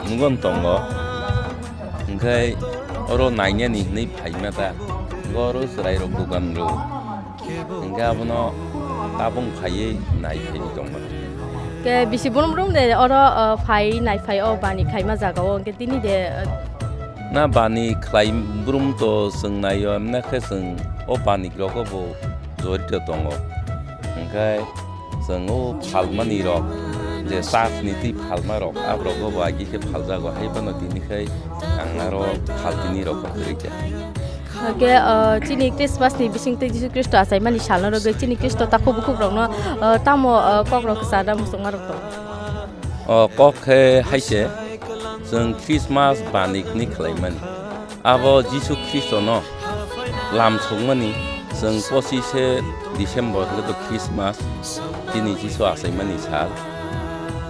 nugon tongo, hwnkhe oro nainani hinwi phaima ta, hwnkhe oro chwrai rok dogan rw. Hingke abono tabung phaiwi nai phaiwi tongma. Ke bisi brum brum de oro, o, phai nai phai o bani khlaima jaga o hingke tini de, o. Na bani khlai brum to chwng nai o, emne khe chwng o bani rogo bo jorito tongo. Hingke chwng o phalmani rok je church ni twi phalma rok, aborok o bo agi khe phaljago, hai phano tini khai ang aro phaltini rok kwrwi kha. Hwnkhe, o, chini Christmas ni bisingtwi Jisu Khristo achaimani salno rwgwi chini Khristo takhuk bukhuk rokno, o, tamo, o, kok rok kwchana muchungma rok tongo? O kok khe hai se, chwng Christmas bani hwnwi khlaimani. Abo Jisu Khristono lam sokmani, chwng pochishe December hwnkhe to Christmas, chini Jisu achaimani sal.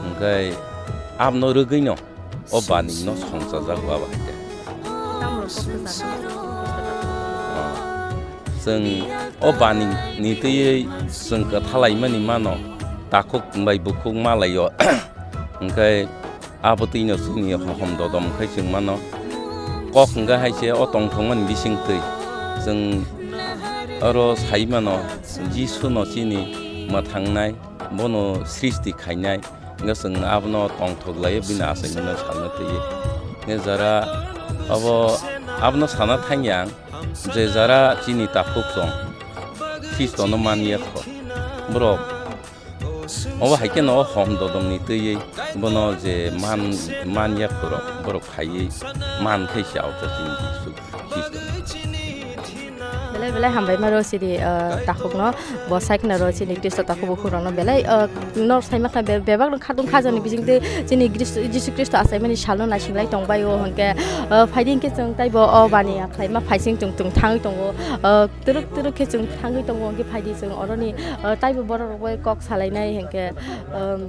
Hwnkhe abono rwgwino o bani no songchajago abo hai khe. Chwng o bani ni twiwi chwng kwthalaimani mano, takhuk bai bukhuk malaio. Hwnkhe abo twino chini hohom dodom khai chwng mano. Kok hwnkhe hai se o tongthokmani bisingtwi. Chwng oro sai mano, Jisuno chini mwthangnai, bono srishti khainai, hwnkhe chwng abono tongthok laiwi bini achaimano salna twiwi. Hwnkhe jara abo, abono sana thangya ang, je jara chini takhuk chwng Khristono man ya kho, borok obo hai kheno o hom dodongni twiwi bono je man, man ya khorok borok phaiwi man khai se auto chini Jisu Khristo. Belai belai hambai ma rw sini, ah, takhukno, bo sai khna rw sini Khristo takhuk bukhuk rokno belai, ah, nor sai ma kha be-, bebak no khatung khajani bising twi chini Khristo, Jisu Khristo achaimani salno naising lai tong bai o hwnkhe, ah, phaidi hwnkhe chwng taibo o bani ya khlai ma phaising chwng chwng thangwi tongo, ah, twrwk twrwk khe chwng thangwi tongo hwnkhe phaidi chwng oroni, ah, taibo borok rok bai kok salainai hwnkhe, um,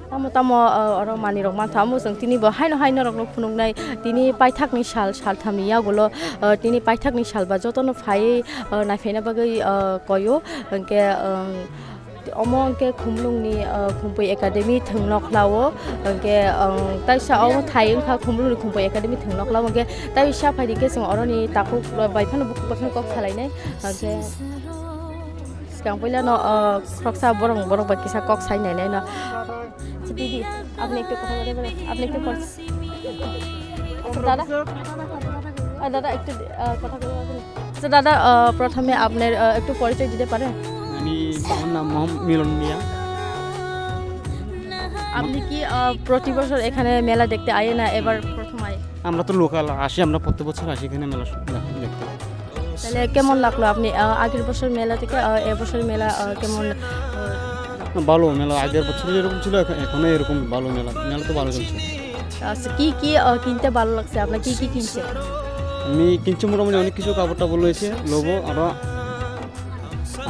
tamo tamo, ah, oro manwi rok mantha omo chwng tini bo haino hai norok no phunuknai tini paithak ni sal saltham ni yagulo, ah, tini paithak ni sal ba jotono phaiwi, ah, naiphaina bagwi, ah, koyo hwnkhe, um, omo hwnkhe Khumlung ni, ah, Khumpui Academy thwngno khlao hwnkhe, um, taisa omo thai wngkha Khumlung ni Khumpui Academy thwngno khlao hwnkhe taisa phaidi khe chwng oroni takhuk bai phano bukhuk bai phano kok salainai hwnkhe. Swkang puila no, ah, khoroksa borok, borok bai kisa kok sai nai nai no. Acha didi, apni ekটু কথা বলতে পারেন? Apni ekটু পর-, আচ্ছা, দাদা। আহ, দাদা, একটু, আহ, কথা বলতে পারবেন? আচ্ছা, দাদা, আহ, প্রথমে আপনার, আহ, একটু পরিচয় দিতে পারেন? আমি, আমার নাম মোহাম্মদ মিলন মিয়া। আপনি কি, আহ, প্রতি বছর এখানে মেলা দেখতে আইয়ে না এবার প্রথম আইয়ে? আমরা তো লোকাল আসি, আমরা প্রত্যেক বছর আসি এখানে মেলা সু-, দেখ-, দেখতে। তাহলে কেমন লাগলো আপনি, আহ, আগের বছর মেলা থেকে, আহ, এবছর মেলা, আহ, কেমন, আহ, না, ভালো মেলা, আগের বছর যেরকম ছিল, এখন, এখনো এরকম ভালো মেলা, মেলা তো ভালো চলছে। আচ্ছা, কি কি, আহ, কিনতে ভালো লাগছে আপনার? কি কি কিনছেন? আমি কিনছি মোটামুটি অনেক কিছু, কাপড় টাপড় রয়েছে, লোবো আরো।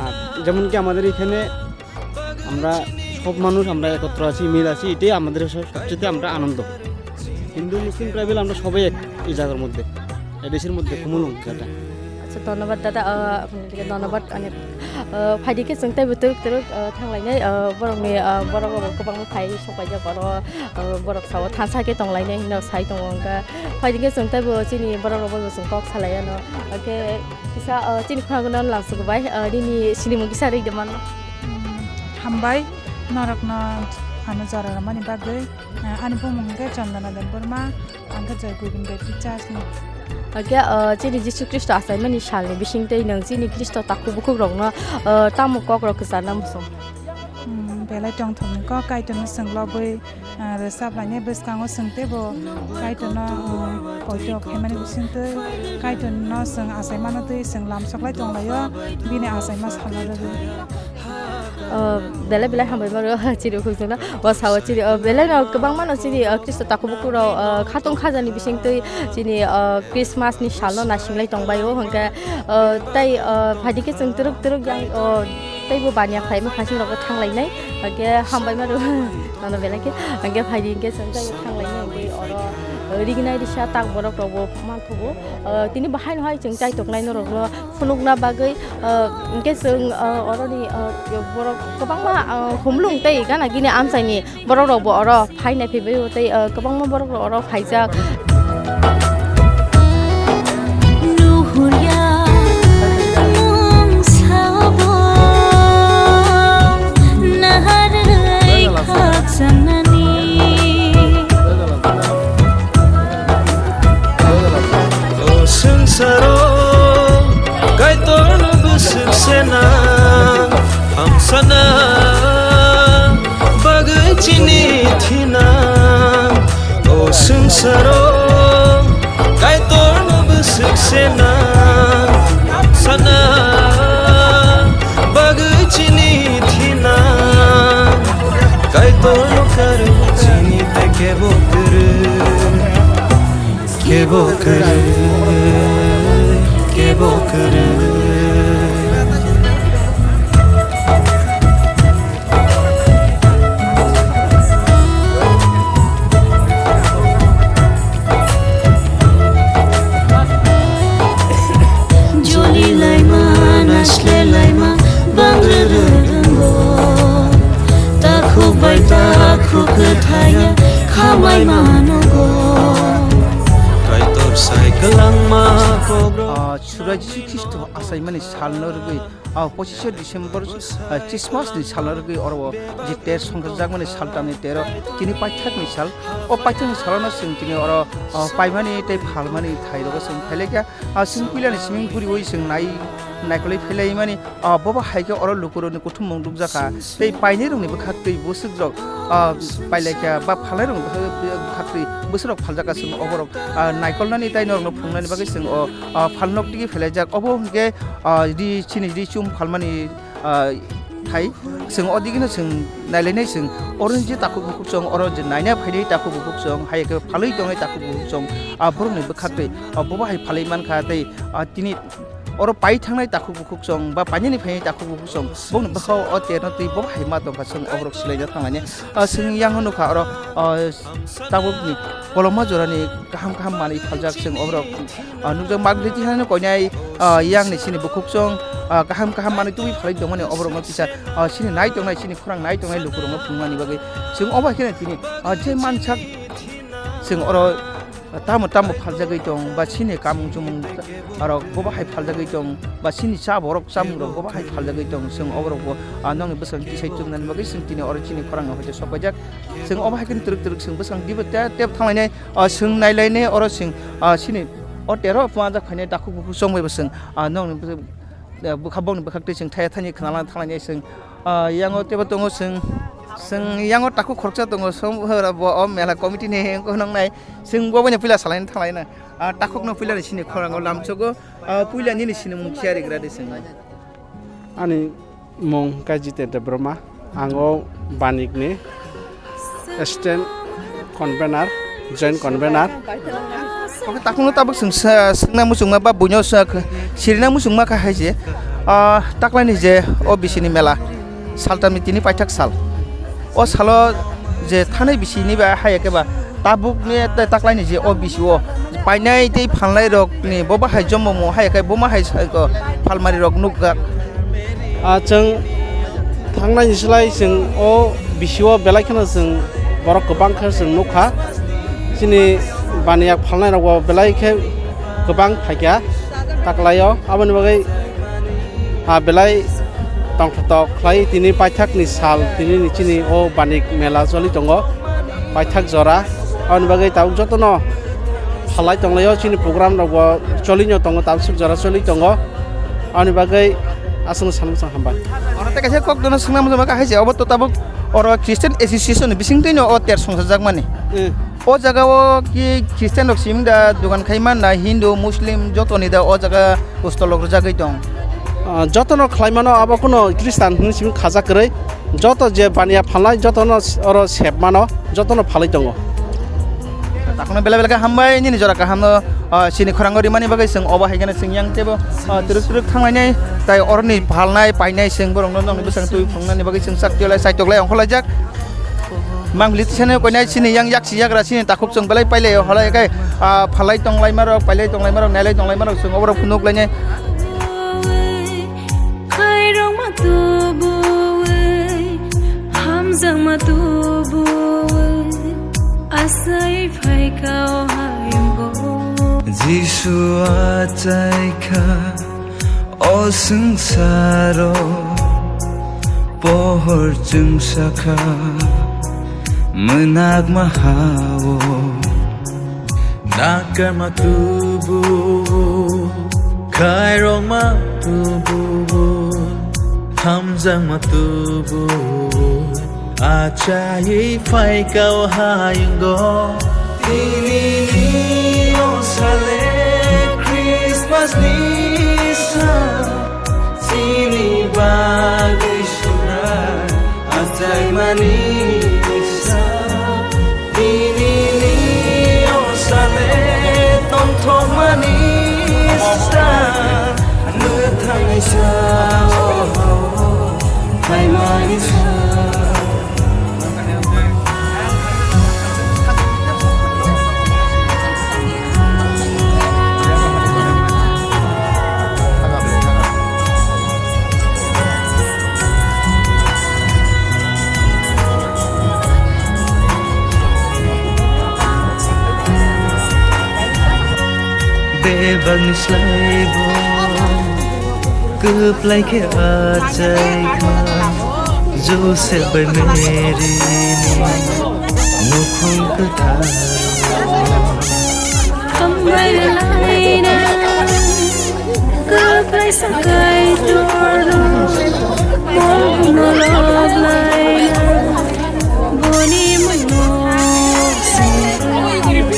আর যেমন কি আমাদের এখানে আমরা সব মানুষ আমরা একত্র আছি, মিল আছি, এটাই আমাদের সব-, সবচেয়ে আমরা আনন্দ। হিন্দু মুসলিম ট্রাইবেল আমরা সবাই এক এই জায়গার মধ্যে, এই দেশের মধ্যে খুমুলুং যেটা। আচ্ছা, ধন্যবাদ দাদা, আহ, আপনাদেরকে ধন্যবাদ অনেক। আহ, phaidi khe chwng teibo twrwk twrwk, ah, thanglainai, ah, borokni, ah, borok rok kwbangma phai sok paijak oro, ah, borok sao thansa khe tonglainai hino sai tongo wngkha. Phaidi khe chwng teibo chini borok rok bai bo chwng kok salai ano. Hwnkhe kisa, ah, chini khorang no lamsok bai, ah, nini sinimung kisa rwide mano. Hmm, hambai norokno ano jora rwmani bagwi. Ah, ani bumung hwnkhe Chandana Debbarma, ang khe Joy Govinda Teachers ni. Hwnkhe, ah, chini Jisu Khristo achaimani salni bisingtwi nwng chini Khristo takhuk bukhuk rokno, ah, tamo kok rok kwcharna muchung? Hmm, belai tongthokni kok Kaitorno chwng lobwi, ah, rwchap lainai bwskango chwng teibo Kaitorno, ah, poito khaimani bisingtwi Kaitorno chwng achaimano twi chwng lamsoklai tonglaio, bini achaima salna bagwi. Oh, belai belai hambai maro, chiri khukjana. O sao chiri, oh, belai no kwbangma no chiri, oh, Khristo takhuk bukhuk rok, oh, khatung khajani bisingtwi chini, oh, Christmas ni sal no naising lai tong bai o, hwnkhe, oh, tai, oh, phaidi khe chwng twrwk twrwk yang, oh, teibo baniya khlaima phaising rok thang lai nai, hwnkhe hambai maro, nono belai khe, hwnkhe phaidi hwnkhe chwng tai thang lai nai, hwnkhe oro, oh, rignai risa tak borok rok bo manthogo, oh, tini bahai no hai chwng chai tok nai norok no. Phunukna bagwi, ah, hwnkhe chwng, ah, oroni, ah, borok kwbangma, ah, humlung tei gana gini amchaini borok rokbo oro phai nai phaibaio tei, ah, kwbangma borok rok oro phaijak. Nuhurya mung sabo naharwi khakchanani. O swngcharo Kaitorno bwswk sena, hamsana bagwi chini thina. O swngcharo Kaitorno bwswk sena, hamsana bagwi chini thina. Kaitorno karwi chini tei kebo kwrwi. Kebo kwrwi, kebo kwrwi. Joli laima, nasle laima, bangrwrwrwngo. Takhuk bai takhuk kwthaiya, khamai manogo. Kaitor sai kwlangma kobro. Ah, Jisu Khristo achaimani salno rwgwi, ah, pochishe December, ah, Christmas ni salno rwgwi oro o je ter songkha jakmani sal tamni tero tini paithakni sal. O paithakni salono chwng tini oro, ah, paimani tei phalmani thairogo chwng phailaikha. Ah, chwng puilani simi guriui chwng nai, naikolwi phailaimani. Ah, bobo hai khe oro lukurokni kuthumung rwkjakha, tei painairokni bwkhaktwi bwswkrok, ah, pailaikha, ba phalnairokni bwkha-, bwkhaktwi bwswkrok phaljakha chwng oborok, ah, naikolnani tei norokno phunuknani bagwi chwng o, ah, phalnok digi phelaijak. Obo hwnkhe, ah, ri chini ri chum phalmani, ah, hai chwng o digino chwng nailainai chwng oro je takhuk bukhuk chwng oro je naina phainai takhuk bukhuk chwng hai khe phalwi tongnai takhuk bukhuk chwng, ah, borokni bwkhaktwi, ah, bobo hai phalwi mankha tei, ah, tini oro pai thangnai takhuk bukhuk chwng ba painani phainai takhuk bukhuk chwng bongni bwkhao o terno twi bobo hai ma tongkha chwng oborok swlaina thanglainai. Ah, chwng yang nukha oro, ah, tabukni koloma jorani kaham kaham manwi phaljak chwng oborok, ah, nukjak magri tihani koinai, ah, yang ni chini bukhuk chwng, ah, kaham kaham manwi tubui phalwi tongmani oborokno kisa, ah, chini nai tongnai chini khorang nai tongnai lukurokno phunuknani bagwi chwng obo hai kheno tini, ah, je mansak chwng oro tamo tamo phaljagwi tong, ba chini kamung chumung rok bobo hai phaljagwi tong, ba chini cha borok chamungrok bobo hai phaljagwi tong, chwng oborokbo, ah, nokni bwskango tisai chumnani bagwi chwng tini oro chini khorang no hoite sok paijak. Chwng obo hai khe twrwk twrwk chwng bwskang dibo te tep thanglainai, ah, chwng nailainai oro chwng, ah, chini o tero phanjak phainai takhuk bukhuk chongbai bo chwng, ah, nokni bwskango, ah, bwkha bokni bwkhaktwi chwng thaya thani khwnalang thanglainai chwng. Ah, yango teibo tongo chwng, chwng yango takhuk khoroksa tongo, som-, bo o mela committee ni wngkha nongnai. Chwng bo boino puila salaina thanglaina. Ah, takhukno puila ni sini khorango lamsogo. Ah, puila nini sinimung chiari gra de chwng. Ani mung khe Jitendra Debbarma, ang o Banik ni assistant convener, joint convener. Oke, takhukno tabuk chwng sa-, swngna muchungma ba buino sa-, sirina muchungma kha hai je, ah, taklaini je o bisini mela, saltamni tini paithak sal. O salo je thanai bisini ba hai khe ba tabukni ta-, taklaini je o bisio painai tei phalnai rokni bo bahai jomo mo hai khe bo ma hai sa-, ko phalmari rok nukjak. Ah, chwng thangnai ni slai chwng o bisio belai kheno chwng borok kwbang khe chwng nukha. Chini baniya phalnai rok bo belai khe kwbang phaikha taklaio. Aboni bagwi, ah, belai tongthok khlai tini paithak ni sal tini ni chini o Banik mela choli tongo paithak jora. Aboni bagwi tabuk jotono phalai tonglaio, chini program rok bo choli no tongo, tabuk jora choli tongo. Aboni bagwi aswkno sana bwsang hambai. Oro tei kaisa kok dono swngna muchungma kha hai se, obo to tabuk oro Christian Association ni bisingtwi no o ter songsa jakmani. Hmm. O jaga o ki Christian rok simi da dogan khai man na Hindu, Muslim joto ni da o jaga stall rok rwjagwi tong? Ah, jotono khlai mano, abo kuno Christian hwnwi simi khajak kwrwi. Joto je baniya phalnai, jotono oro sep mano, jotono phalwi tongo. Takhukno belai belai khe hambai, nini jora kahamno, ah, chini khorang rimani bagwi chwng obo hai kheno chwng yang teibo, ah, twrwk twrwk thanglainai, tai oroni phalnai, painai chwng borokno nokni bwskango twi phunuknani bagwi chwng sak tiyolai, saitok lai, ongkhorlaijak. Mangli tisane koinai chini yang yaksi yagra chini takhuk chwng belai pailai holai kai, ah, phalai tonglaima rok, pailai tonglaima rok, nailai tonglaima rok chwng oborok phunuk lainai. Khairokma tubuwi, hamjakma tubuwi, asai phaikha o hayungo. Jisu achaikha o swngsaro, pohor chwngsakha mwnakma hao. Nakarma tubu, khairokma tubu, hamjakma tubu, achaiwi phaikha o hayungo. Tini ni o sale Christmas ni sa, chini bagwi swnam achaimani sa. Tini ni o sale tongthokmani sa, mwthangni sa, o, o, phaimani sa. Bebakni slai bo Kwplai khe achai kha Joseph bai Mary ni nukhung kwthar. Hambai laina, kwplai sakai torno, mokno loblaina, boni mano se.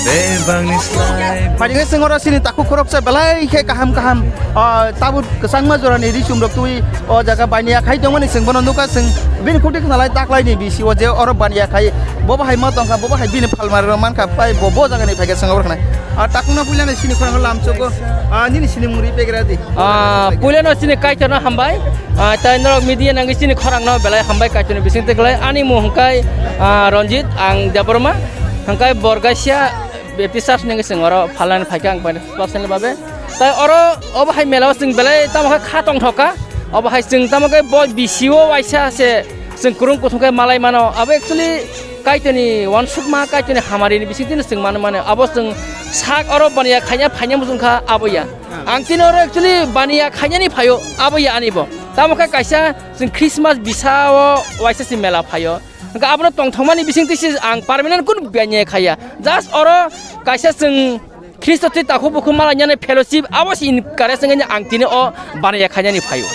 Bebangni slai. Phaidi khe chwng oro chini takhuk khoroksa belai khe kaham kaham, ah, tabuk kwchangma jorani ri chum rok twi o jaga baniya khai tongmani chwng bono nukha, chwng bini khukti khwnalai taklaini bisi o je oro baniya khai bo bahai ma tongkha, bo bahai bini phalmari rok mankha, pai bo, bo jagani phaikhe chwng oro khnai. Ah, takungno puilano chini khorang lamsogo, ah, nini sini mung ri pegra di. Ah, puilano chini Kaitorno hambai, ah, tai norok media nangwi chini khorangno belai hambai Kaitorni bisingtwi kwlai. Ani mung hwnkhe, ah, Ranjit, ang Debbarma, hwnkhe Borgasia Baptist Church nangwi chwng oro phalnani phaikha ang personal babe. Tai oro obo hai mela o chwng belai tamo khe kha tongthok kha. Obo hai chwng tamo khe bo bisi o waisa se chwng kwrwng kuthum khe malai mano. Abo actually Kaitorni uansukma, Kaitorni hamari ni bising twi no chwng mano mano. Abo chwng sak oro baniya khaina phaina muchung kha abo ya. Ang tini oro actually baniya khainani phaio abo ya ani bo. Tamo khe kaisa chwng Christmas bisa o waisa se mela phaio. Hwnkhe abono tongthokmani bising twi se ang permanent kunu baniya khaiya. Just oro kaisa chwng Khristo twi takhuk bukhuk malainani fellowship abo se encourage wngwi ang tini o baniya khainani phaio.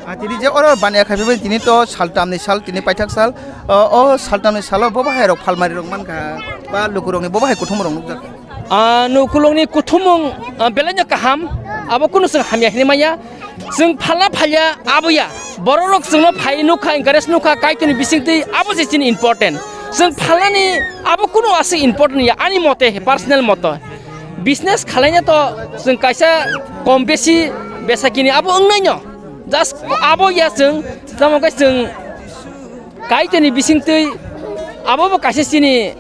Ah, tini je oro baniya khai phaibai tini to saltamni sal, tini paithak sal. O, o saltamni salo bo bahai rok phalmari rok mankha ba lukurokni bo bahai kuthum rok nukjakha. Ah, nukhulungni kuthumung, ah, belaino kaham, abo kunu chwng hamya hinwi manya. Chwng phalna phalya abo ya, borok rok chwngno phai nukha, encourage nukha, Kaitorni bisingtwi abo se chini important. Chwng phalnani abo kunu aswk important ya, ani mote, personal moto. Business khalaina to chwng kaisa kom besi besakini abo wngnaino. Just abo ya chwng, tamo khe chwng Kaitorni bisingtwi abo bo kaisa chini,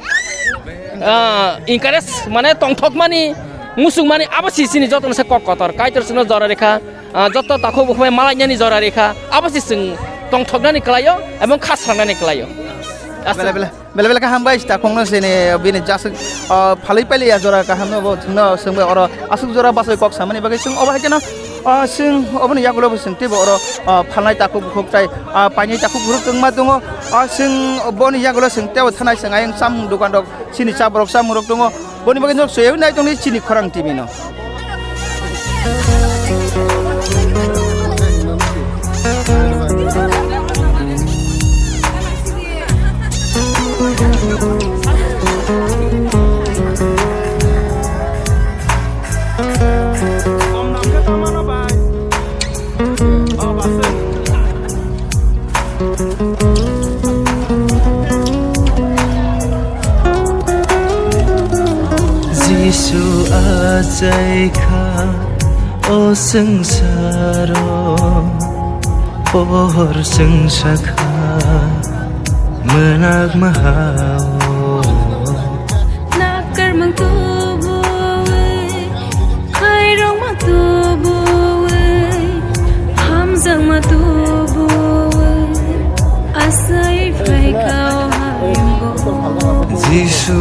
ah, encourage mane tongthokmani, musukmani abo se chini jotono se kok kotor. Kaitor chwngno jora rikha, ah, joto takhuk bukhuk bai malainani jora rikha, abo se chwng tongthoknani kwlaio ebong kha srangnani kwlaio. Bele, bele, bele, bele kaham bai, takhukno chini bini jasuk, ah, phalwi pailiya jora kahamno bo chwngno chwngbai oro aswk jora bachai kok samani bagwi chwng obo hai kheno, ah, chwng oboni yagulo bo chwng teibo oro, ah, phalnai takhuk bukhuk tai, ah, painai takhuk bukhuk wngma tongo. Ah, chwng boni yagulo chwng teibo thanai chwng ayang chamung dokan rok, chini chaborok chamung rok tongo. Boni bagwi nok swiwi nai tongni chini khorang T V no. Jisu achai kha o swngsaro, pohor chwng sakha mwnak mahao. Nakarmang tubuwi, khairokma tubuwi, hamjakma tubuwi, asai phaikha o hayungo. Jisu.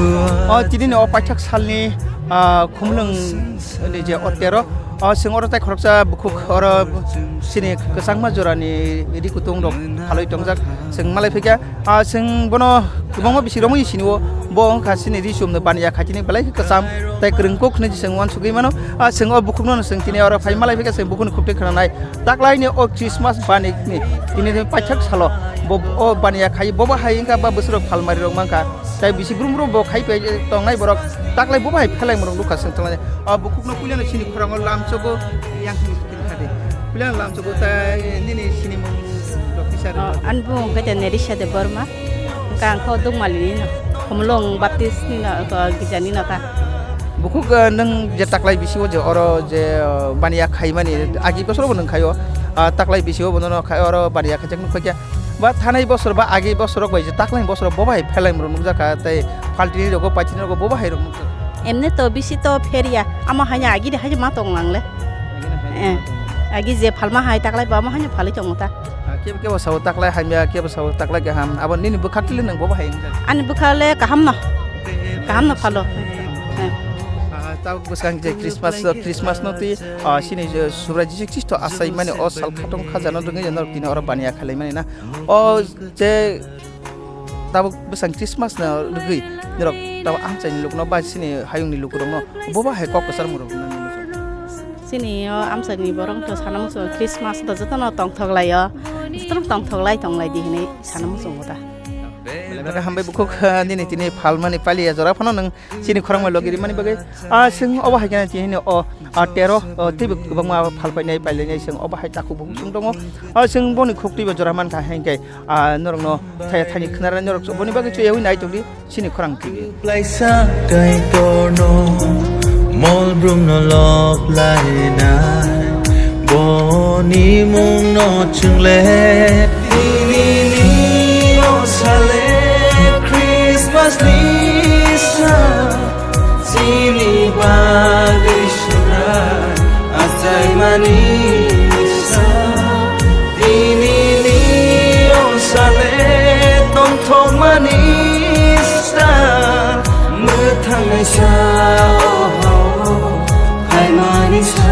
O tini ni o paithak salni, ah, khumlwng ni je o tero, o chwng oro tai khoroksa bukhuk oro chini kwchangma jorani ri kutung rok phalwi tongjak. Chwng malai phikha, ah, chwng bono kwbangma bisik romwi sini o, bo wngkha chini ri chumno baniya khaitini belai khe kwcham tai kwrwng kuk hinwi chwng uansugwi mano. Ah, chwng o bukhukno chwng tini oro phai malai phikha, chwng bukhukni khukti khwnanai. Taklaini o Christmas banikni tini paithak salo bo o baniya khai, bobo hai wngkha ba bwswrok phalmari rok mankha. Tai bisi brum brum bo khai pai tongnai borok taklai bo bai phelai morok nukha chwng tongnai. O bukhukno puilano chini khorango lamsogo yang sini sini khade. Puilano lamsogo tai nini sini mung rok kisa rw. Ani bumung khe Nerisa Debbarma. Hwnkhe ang kho Dukmali ni no. Khumlung Baptist ni no, ko gija ni no kha. Bukhuk, eh, nwng je taklai bisi o je oro je, eh, baniya khaimani agi bosoro bo nwng khaio. Ah, taklai bisi o bo no khai oro baniya khaijak nukha khe. Ba thanai bosor ba agi bosor rok bai je taklai bosor rok bo bai phelai rok nukjak kha tei paltini rogo paitini rogo bo bai rok nukjak. Emne to bisi to pheria, amo haino agi de haino ma tong lang le. Eh, agi je phalma hai taklai ba amo haino phalwi tongo ta. Ah, kebo kebo sao taklai hamya, kebo sao taklai kaham, abo nini bwkhak tili nang bo bai nukjak. Ani bwkhak le kaham no, kaham no phalo. Eh. Ah, Tabuk bwskang je Christmas, Christmas no twi, ah, sini je Subrai Jisu Khristo achaimani o sal khatong khajano rwngwi norok tini oro baniya khalaimani na. O je tabuk bwskang Christmas no rwgwi norok tabuk amchaini lukno ba sini hayungni lukurokno bo ba hai kok kwchar murok nang. Sini o amchaini borok to sana muchung Christmas to jotono tongthok laio. Jotono tongthok lai tong lai di hinwi sana muchungo ta. Belai belai hambai bukhuk, ah, nini tini phalmani paliya jora phano nwng Chini khorang bai logi rimani bagwi, ah, chwng obo hai khe tini o, ah, tero, ah, teibo kwbangma phalpainai pailainai chwng obo hai takhuk bukhuk chwng tongo. Ah, chwng boni khuk twibo jora mankha hinkhe, ah, norokno thaya thani khwnarnai norok boni bagwi chwyaui nai tongdi chini khorang twibo. Plaisa Kaitorno mol brumno lop lainai, boni mungno chwngle. Tinini o sale Christmas ni sa. Chini bagwi Subrai achaimani sa. Tinini o sale tongthokmani sa. Mwthangnaisa o hao phaimani sa.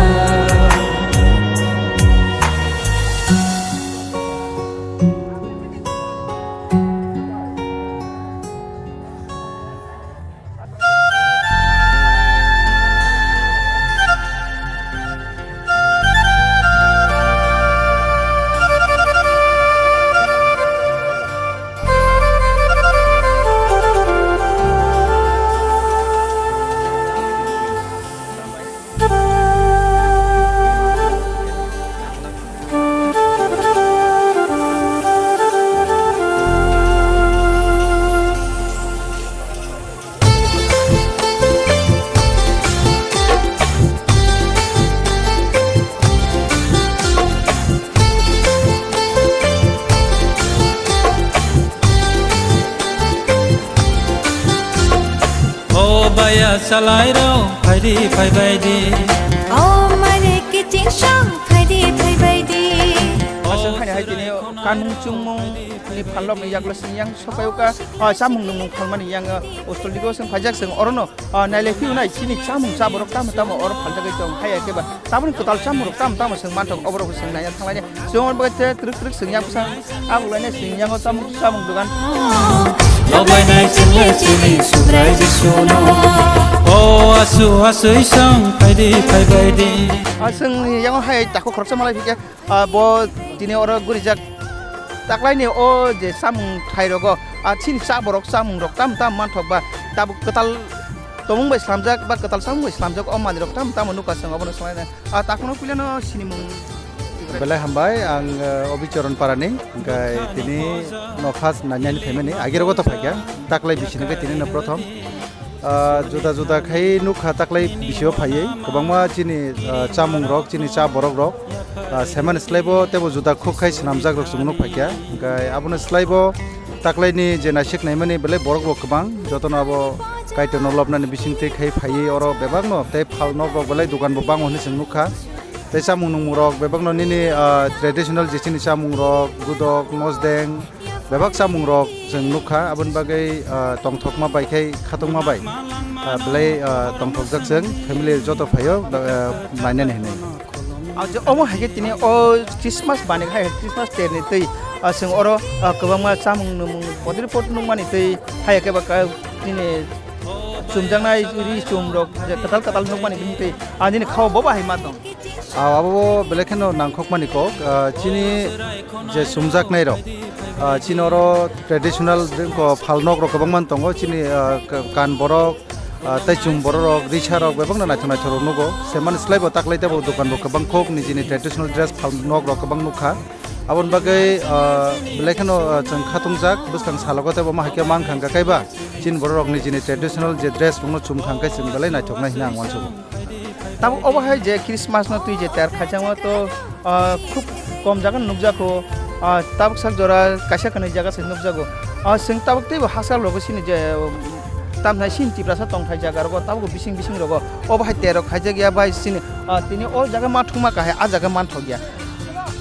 O baya salai rok, phaidi phaibai di. O mare kiching song, phaidi phaibai di. Aswk haino hai tini kanmung chungmung ni phalrok ni yagulo sini yang sokayo ka, ah, chamung nungmung phalmani yang, ah, hostel digo seng phaijak seng orono, ah, nailai phiyunai chini chamung chaborok tamo tamo oro phaljagwi tong hai khe ba. Tabukni kwtal chamungrok tamo tamo chwng manthok, oborok chwng naina thanglaini. Chwng oro bagwi tei twrwk twrwk chwng yak bwsa, abuk laina chwng yango chamung chamung dogan. Lobainai chwngno chini Subrai Jisuno. O asu asui song phaidi phaibai di. A chwng yango hai takhuk khoroksa malai phikhe, a bo tini oro gurijak. Taklaini o je chamung thairogo, a chini chaborok chamungrok tamo tamo manthok ba, tabuk kwtal tongmung bai slamjak ba kwtal chamung bai slamjak o manwirok tamo tamo nukha chwng obono swlaina. Ah, takhukno puilano sinimung. Belai hambai, ang, eh, Obicharan Parani, hingkai tini no first nainani phaimani, agirogo to phaikha, taklai bisini khe tini no prothom. Ah, juda juda khai nukha taklai bisio phaiwi, kwbangma chini, ah, chamungrok, chini cha borokrok, ah, semani slaibo teibo juda khuk khai swnamjakrok chwng nuk phaikha, hingkai abono slaibo taklaini je naisik naimani belai borok bo kwbang, jotono abo Kaitorno lobnani bisingtwi khai phaiwi oro bebakno tei phal nokrok belai dogan bo bango hinwi chwng nukha. Tei chamung nungmungrok bebakno nini, ah, traditional je chini chamungrok, gudok, mosdeng, bebak chamungrok chwng nukha. Aboni bagwi, ah, tongthokma bai khai khatungma bai, ah, belai, ah, tongthokjak chwng family joto phaio, ah, nainani hinwi. Ah, je omo hai khe tini o Christmas bani hai Christmas terni twi, ah, chwng oro, ah, kwbangma chamung nungmung potir pot nukmani twi hai khe ba ka-, tini chumjaknai ri chum rok je kwtal kwtal nukmani bini twi, ah, nini khao bo bahai ma tong. Ah, abo belai kheno nangkhokmani kok, ah, chini je chumjaknai rok, ah, chini oro traditional ko phal nok rok kwbangma tongo, chini, ah, ka-, kan borok, ah, tei chum borok rok, risa rok bebakno naithok naithok rok nugo. Semani slai bo taklai tebo dokan bo kwbang khok, nijini traditional dress phal nok rok kwbang nukha. Aboni bagwi, ah, belai kheno, ah, chwng khatungjak bwskang salogo tebo ma hai khe mankha hwnkha kaiba chini borok rok nijini traditional je dress rokno chumkha hwnkhe chwng belai naithoknai hwnwi ang uansugo. Tabuk obo hai je Christmas no twi je tiyar khaijakma to, ah, khub kom jaga nukjakho, ah, tabuk sak jora kaisa kanwi jaga se nukjago. Ah, chwng tabuk teibo hakchal rogo sini je, um, tamnai sini Tiprasa tongthai jaga rogo tabuk bising bising rogo obo hai terok khaijak ya bai sini, ah, tini o jaga ma thwngma kahai a jaga manthok ya.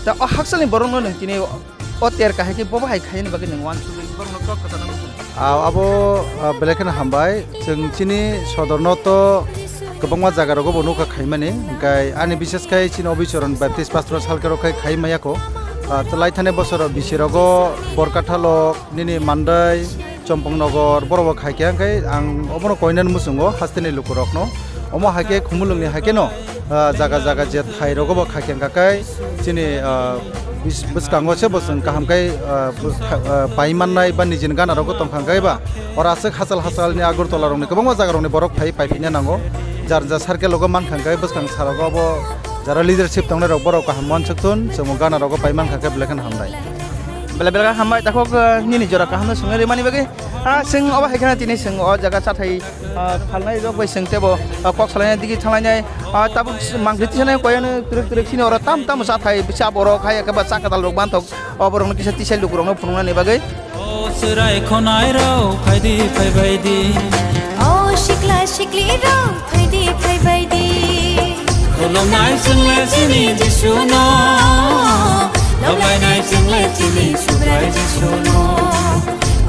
Ta o hakchalni borokno nwng tini o ter kahai khe bobo hai khaini bagwi nwng uansugwi borokno kok kwchangma bukung. Ah, abo, ah, belai kheno hambai. Chwng chini sodorno to Kwbangma jaga rogo bo nukha khaimani, hwnkhe ani bishes khai chini Obichoron Baptist Pastoral Circle rok khai khai maya kho. Ah, twlai thani bosoro bisi rogo Borkathalo, nini Mandai, Chompongnogo, borok bo khai khe, hwnkhe ang obono koinani muchungo hasteni lukurokno. Omo hai khe Khumulwngni hai kheno, ah, jaga jaga je thai rogo bo khai khe, hwnkha khe chini, ah, bis-, bwskango se bo chwng kaham khe, ah, bwkha-, ah, pai mannai ba nijini gana rogo tongkha khe ba, oro aswk hachal hachalni Agartala rokni kwbangma jaga rokni borok phai pai phina nango. Jar jar circle rogo mankha khe bwskang sarogo bo jara leadership tongnai rok borok kaham uansuk thun, chwng gana rogo pai mankha khe belai kheno hambai. Belai belai hambai takhuk, ah, nini jora kaham no swngnai rimani bagwi. Ah, chwng obo hai kheno tini chwng o jaga chathai ah, phalnai rok bai chwng tebo, ah, kok salainai digi thanglainai, ah, tabuk mangpili tisanai koyano twrwk twrwk sini oro tam tam chathai bwsa borok hai eke ba cha kwtal rok manthok, o borok no kisa tisai lukurok no phunuknani bagwi. O chwrai khonai rok phaidi phaibaidi. O sikla sikli rok phaidi phaibaidi. Khulumnai chwngle chini Jisuno, lobainai chwngle chini Subrai Jisuno.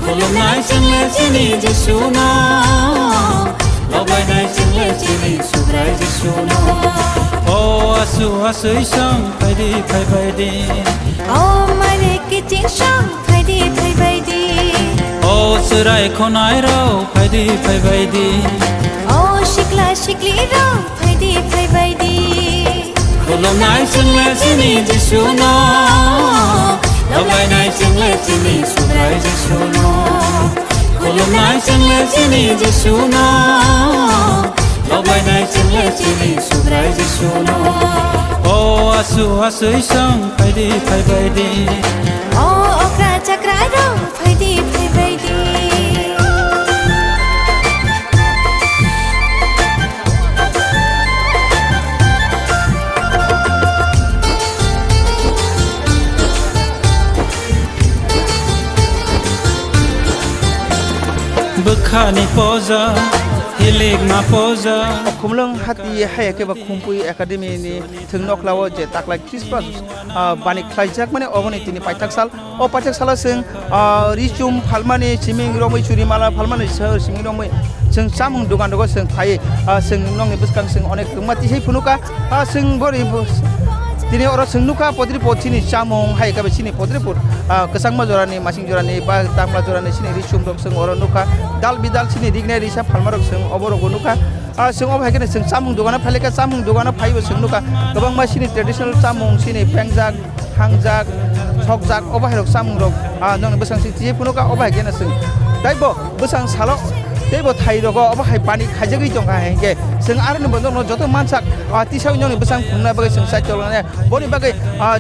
Khulumnai chwngle chini Jisuno, lobainai chwngle chini Subrai Jisuno. O asu asui song phaidi phaibaidi. O mare kiching song phaidi phaibaidi. O chwrai khonai rok phaidi phaibaidi. O sikla sikli rok phaidi phaibaidi. Khulumnai chwngle chini Jisuno, lobainai chwngle chini Subrai Jisuno. Khulumnai chwngle chini Jisuno, lobainai chwngle chini Subrai Jisuno. O asu asui song phaidi phaibaidi. O okra chakra rok phaidi phaibaidi. Bwkhani poja, hilikma poja. Khumlwng hati hai khe ba Khumpui Academy ni thwng nokhlao je taklai Christmas, ah, bani khlaijak mani oboni tini paithak sal. O paithak salo chwng, ah, ri chum phalmani, siming romwi, churi mala phalmani, sa-, siming romwi chwng chamung dogan rogo chwng phai, ah, chwng nokni bwskang chwng onek kwbangma tisai phunukha. Ah, chwng bori bo-, tini oro chwng nukha podri pod chini chamung hai khe chini podri pod, ah, kwchangma jorani, masing jorani ba tangma jorani chini ri chum rok chwng oro nukha. Dal bidal chini rignai risa phalma rok chwng obo rogo nukha. Ah, chwng obo hai kheno chwng chamung dogano phailekha, chamung dogano phaibo chwng nukha kwbangma chini traditional chamung, chini pengjak, hangjak, sokjak, obo hai rok chamung rok, ah, nokni bwsang sing twi phunukha, obo hai kheno chwng teibo bwsang salo teibo thai rogo obo hai pani khaijagwi tongkha hai hinkhe chwng aroni bo nokno joto mansak, ah, tisawi nokni bwsang phunukna bagwi chwng side o lanai. Boni bagwi, ah,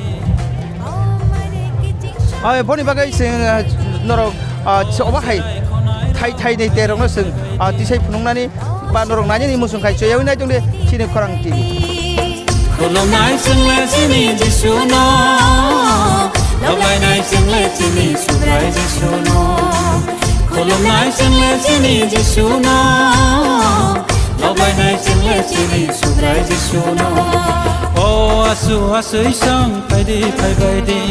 ah, boni bagwi chwng, ah, norok, ah, obo hai thai thai ni terokno chwng, ah, tisai phunuknani ba norok nainani muchung khai choyawi nai tongdi chini khorang T V. Khulumnai chwngle chini Jisuno, lobainai chwngle chini Subrai Jisuno. Khulumnai chwngle chini Jisuno, lobainai chwngle chini Subrai Jisuno. O asu asui song phaidi phaibaidi.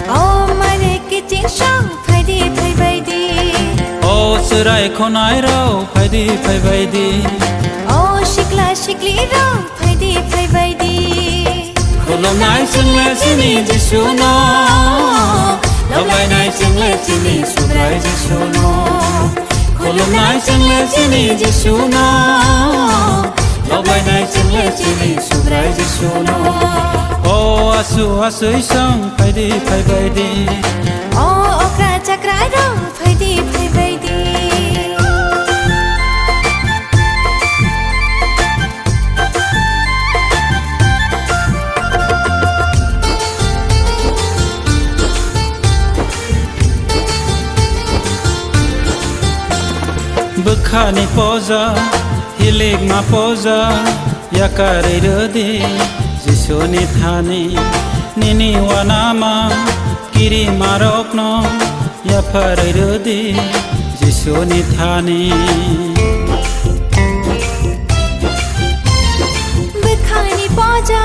O mare kiching song phaidi phaibaidi. O chwrai khonai rok phaidi phaibaidi. O sikla sikli rok phaidi phaibaidi. Khulumnai chwngle chini Jisuno, lobainai chwngle chini Subrai Jisuno. Khulumnai chwngle chini Jisuno, lobainai chwngle chini Subrai Jisuno. O asu asui song phaidi phaibaidi. O okra chakra rok phaidi phaibaidi. Bwkhani poja, hilikma poja, yakarwi rwdi Jisuni thani. Nini uanama kirimarokno yapharwi rwdi Jisuni thani. Bwkhani poja,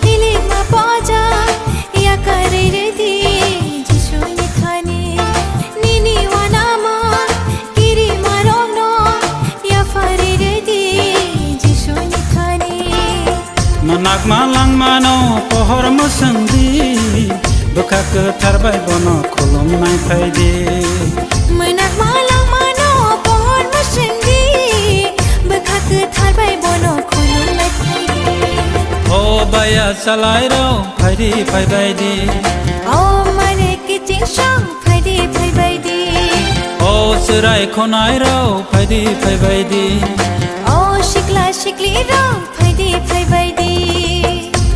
hilikma poja, yakarwi rwdi Jisuni thani. Nini uanama kirimarokno yapharwi rwdi Jisuni Malangmano pohor mwswngdi, bwkha kwthar bai bono khulumnai phaidi. Mwnakma langmano pohor mwswngdi, bwkha kwthar bai bono khulumnai phaidi. O baya chalairok, phaidi phaibaidi. O mare kiching song, phaidi phaibaidi. O chwrai khonairok, phaidi phaibaidi. O sikla siklirok, phaidi phaibaidi.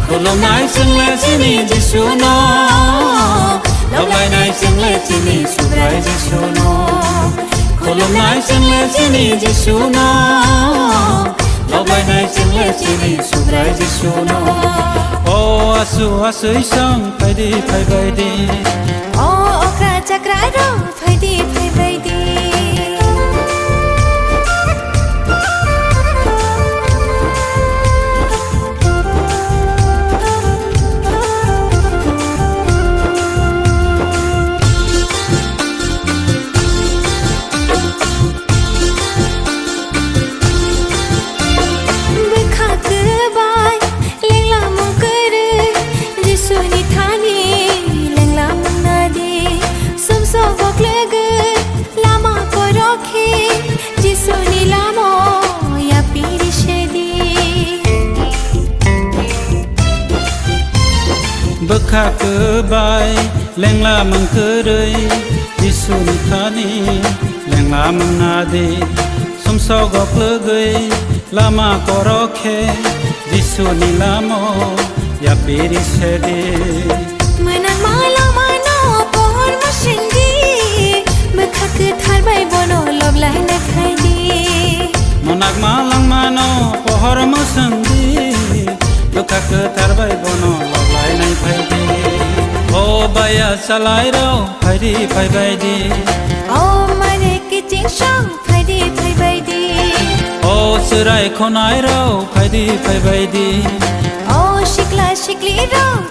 Khulumnai chwngle chini Jisuno, loklainai chwngle chini Subrai Jisuno. Khulumnai chwngle chini Jisuno, loklainai chwngle chini Subrai Jisuno. O asu asui song, phaidi phaibaidi. O okra chakrarok, phaidi phaibaidi. Bwkha kwbai, lengla mung kwrwi, Jisuni thani lengla mung nadi. Sumsok boklogwi lama korokhe, Jisuni lamo yapiri sedi. Bwkha kwbai, lengla mung kwrwi, Jisuni thani lengla mung nadi. Sumsok boklogwi lama korokhe, Jisuni lamo yapiri sedi. Mwnakma langmano pohor mwswngdi, bwkha kwthar bai bono loklainai phaidi. Mwnakma langmano pohor mwswngdi, bwkha kwthar bai bono loklainai phaidi. O baya chalairok, phaidi phaibaidi. O mare kiching song, phaidi phaibaidi. O chwrai khonairok, phaidi phaibaidi. O sikla siklirok,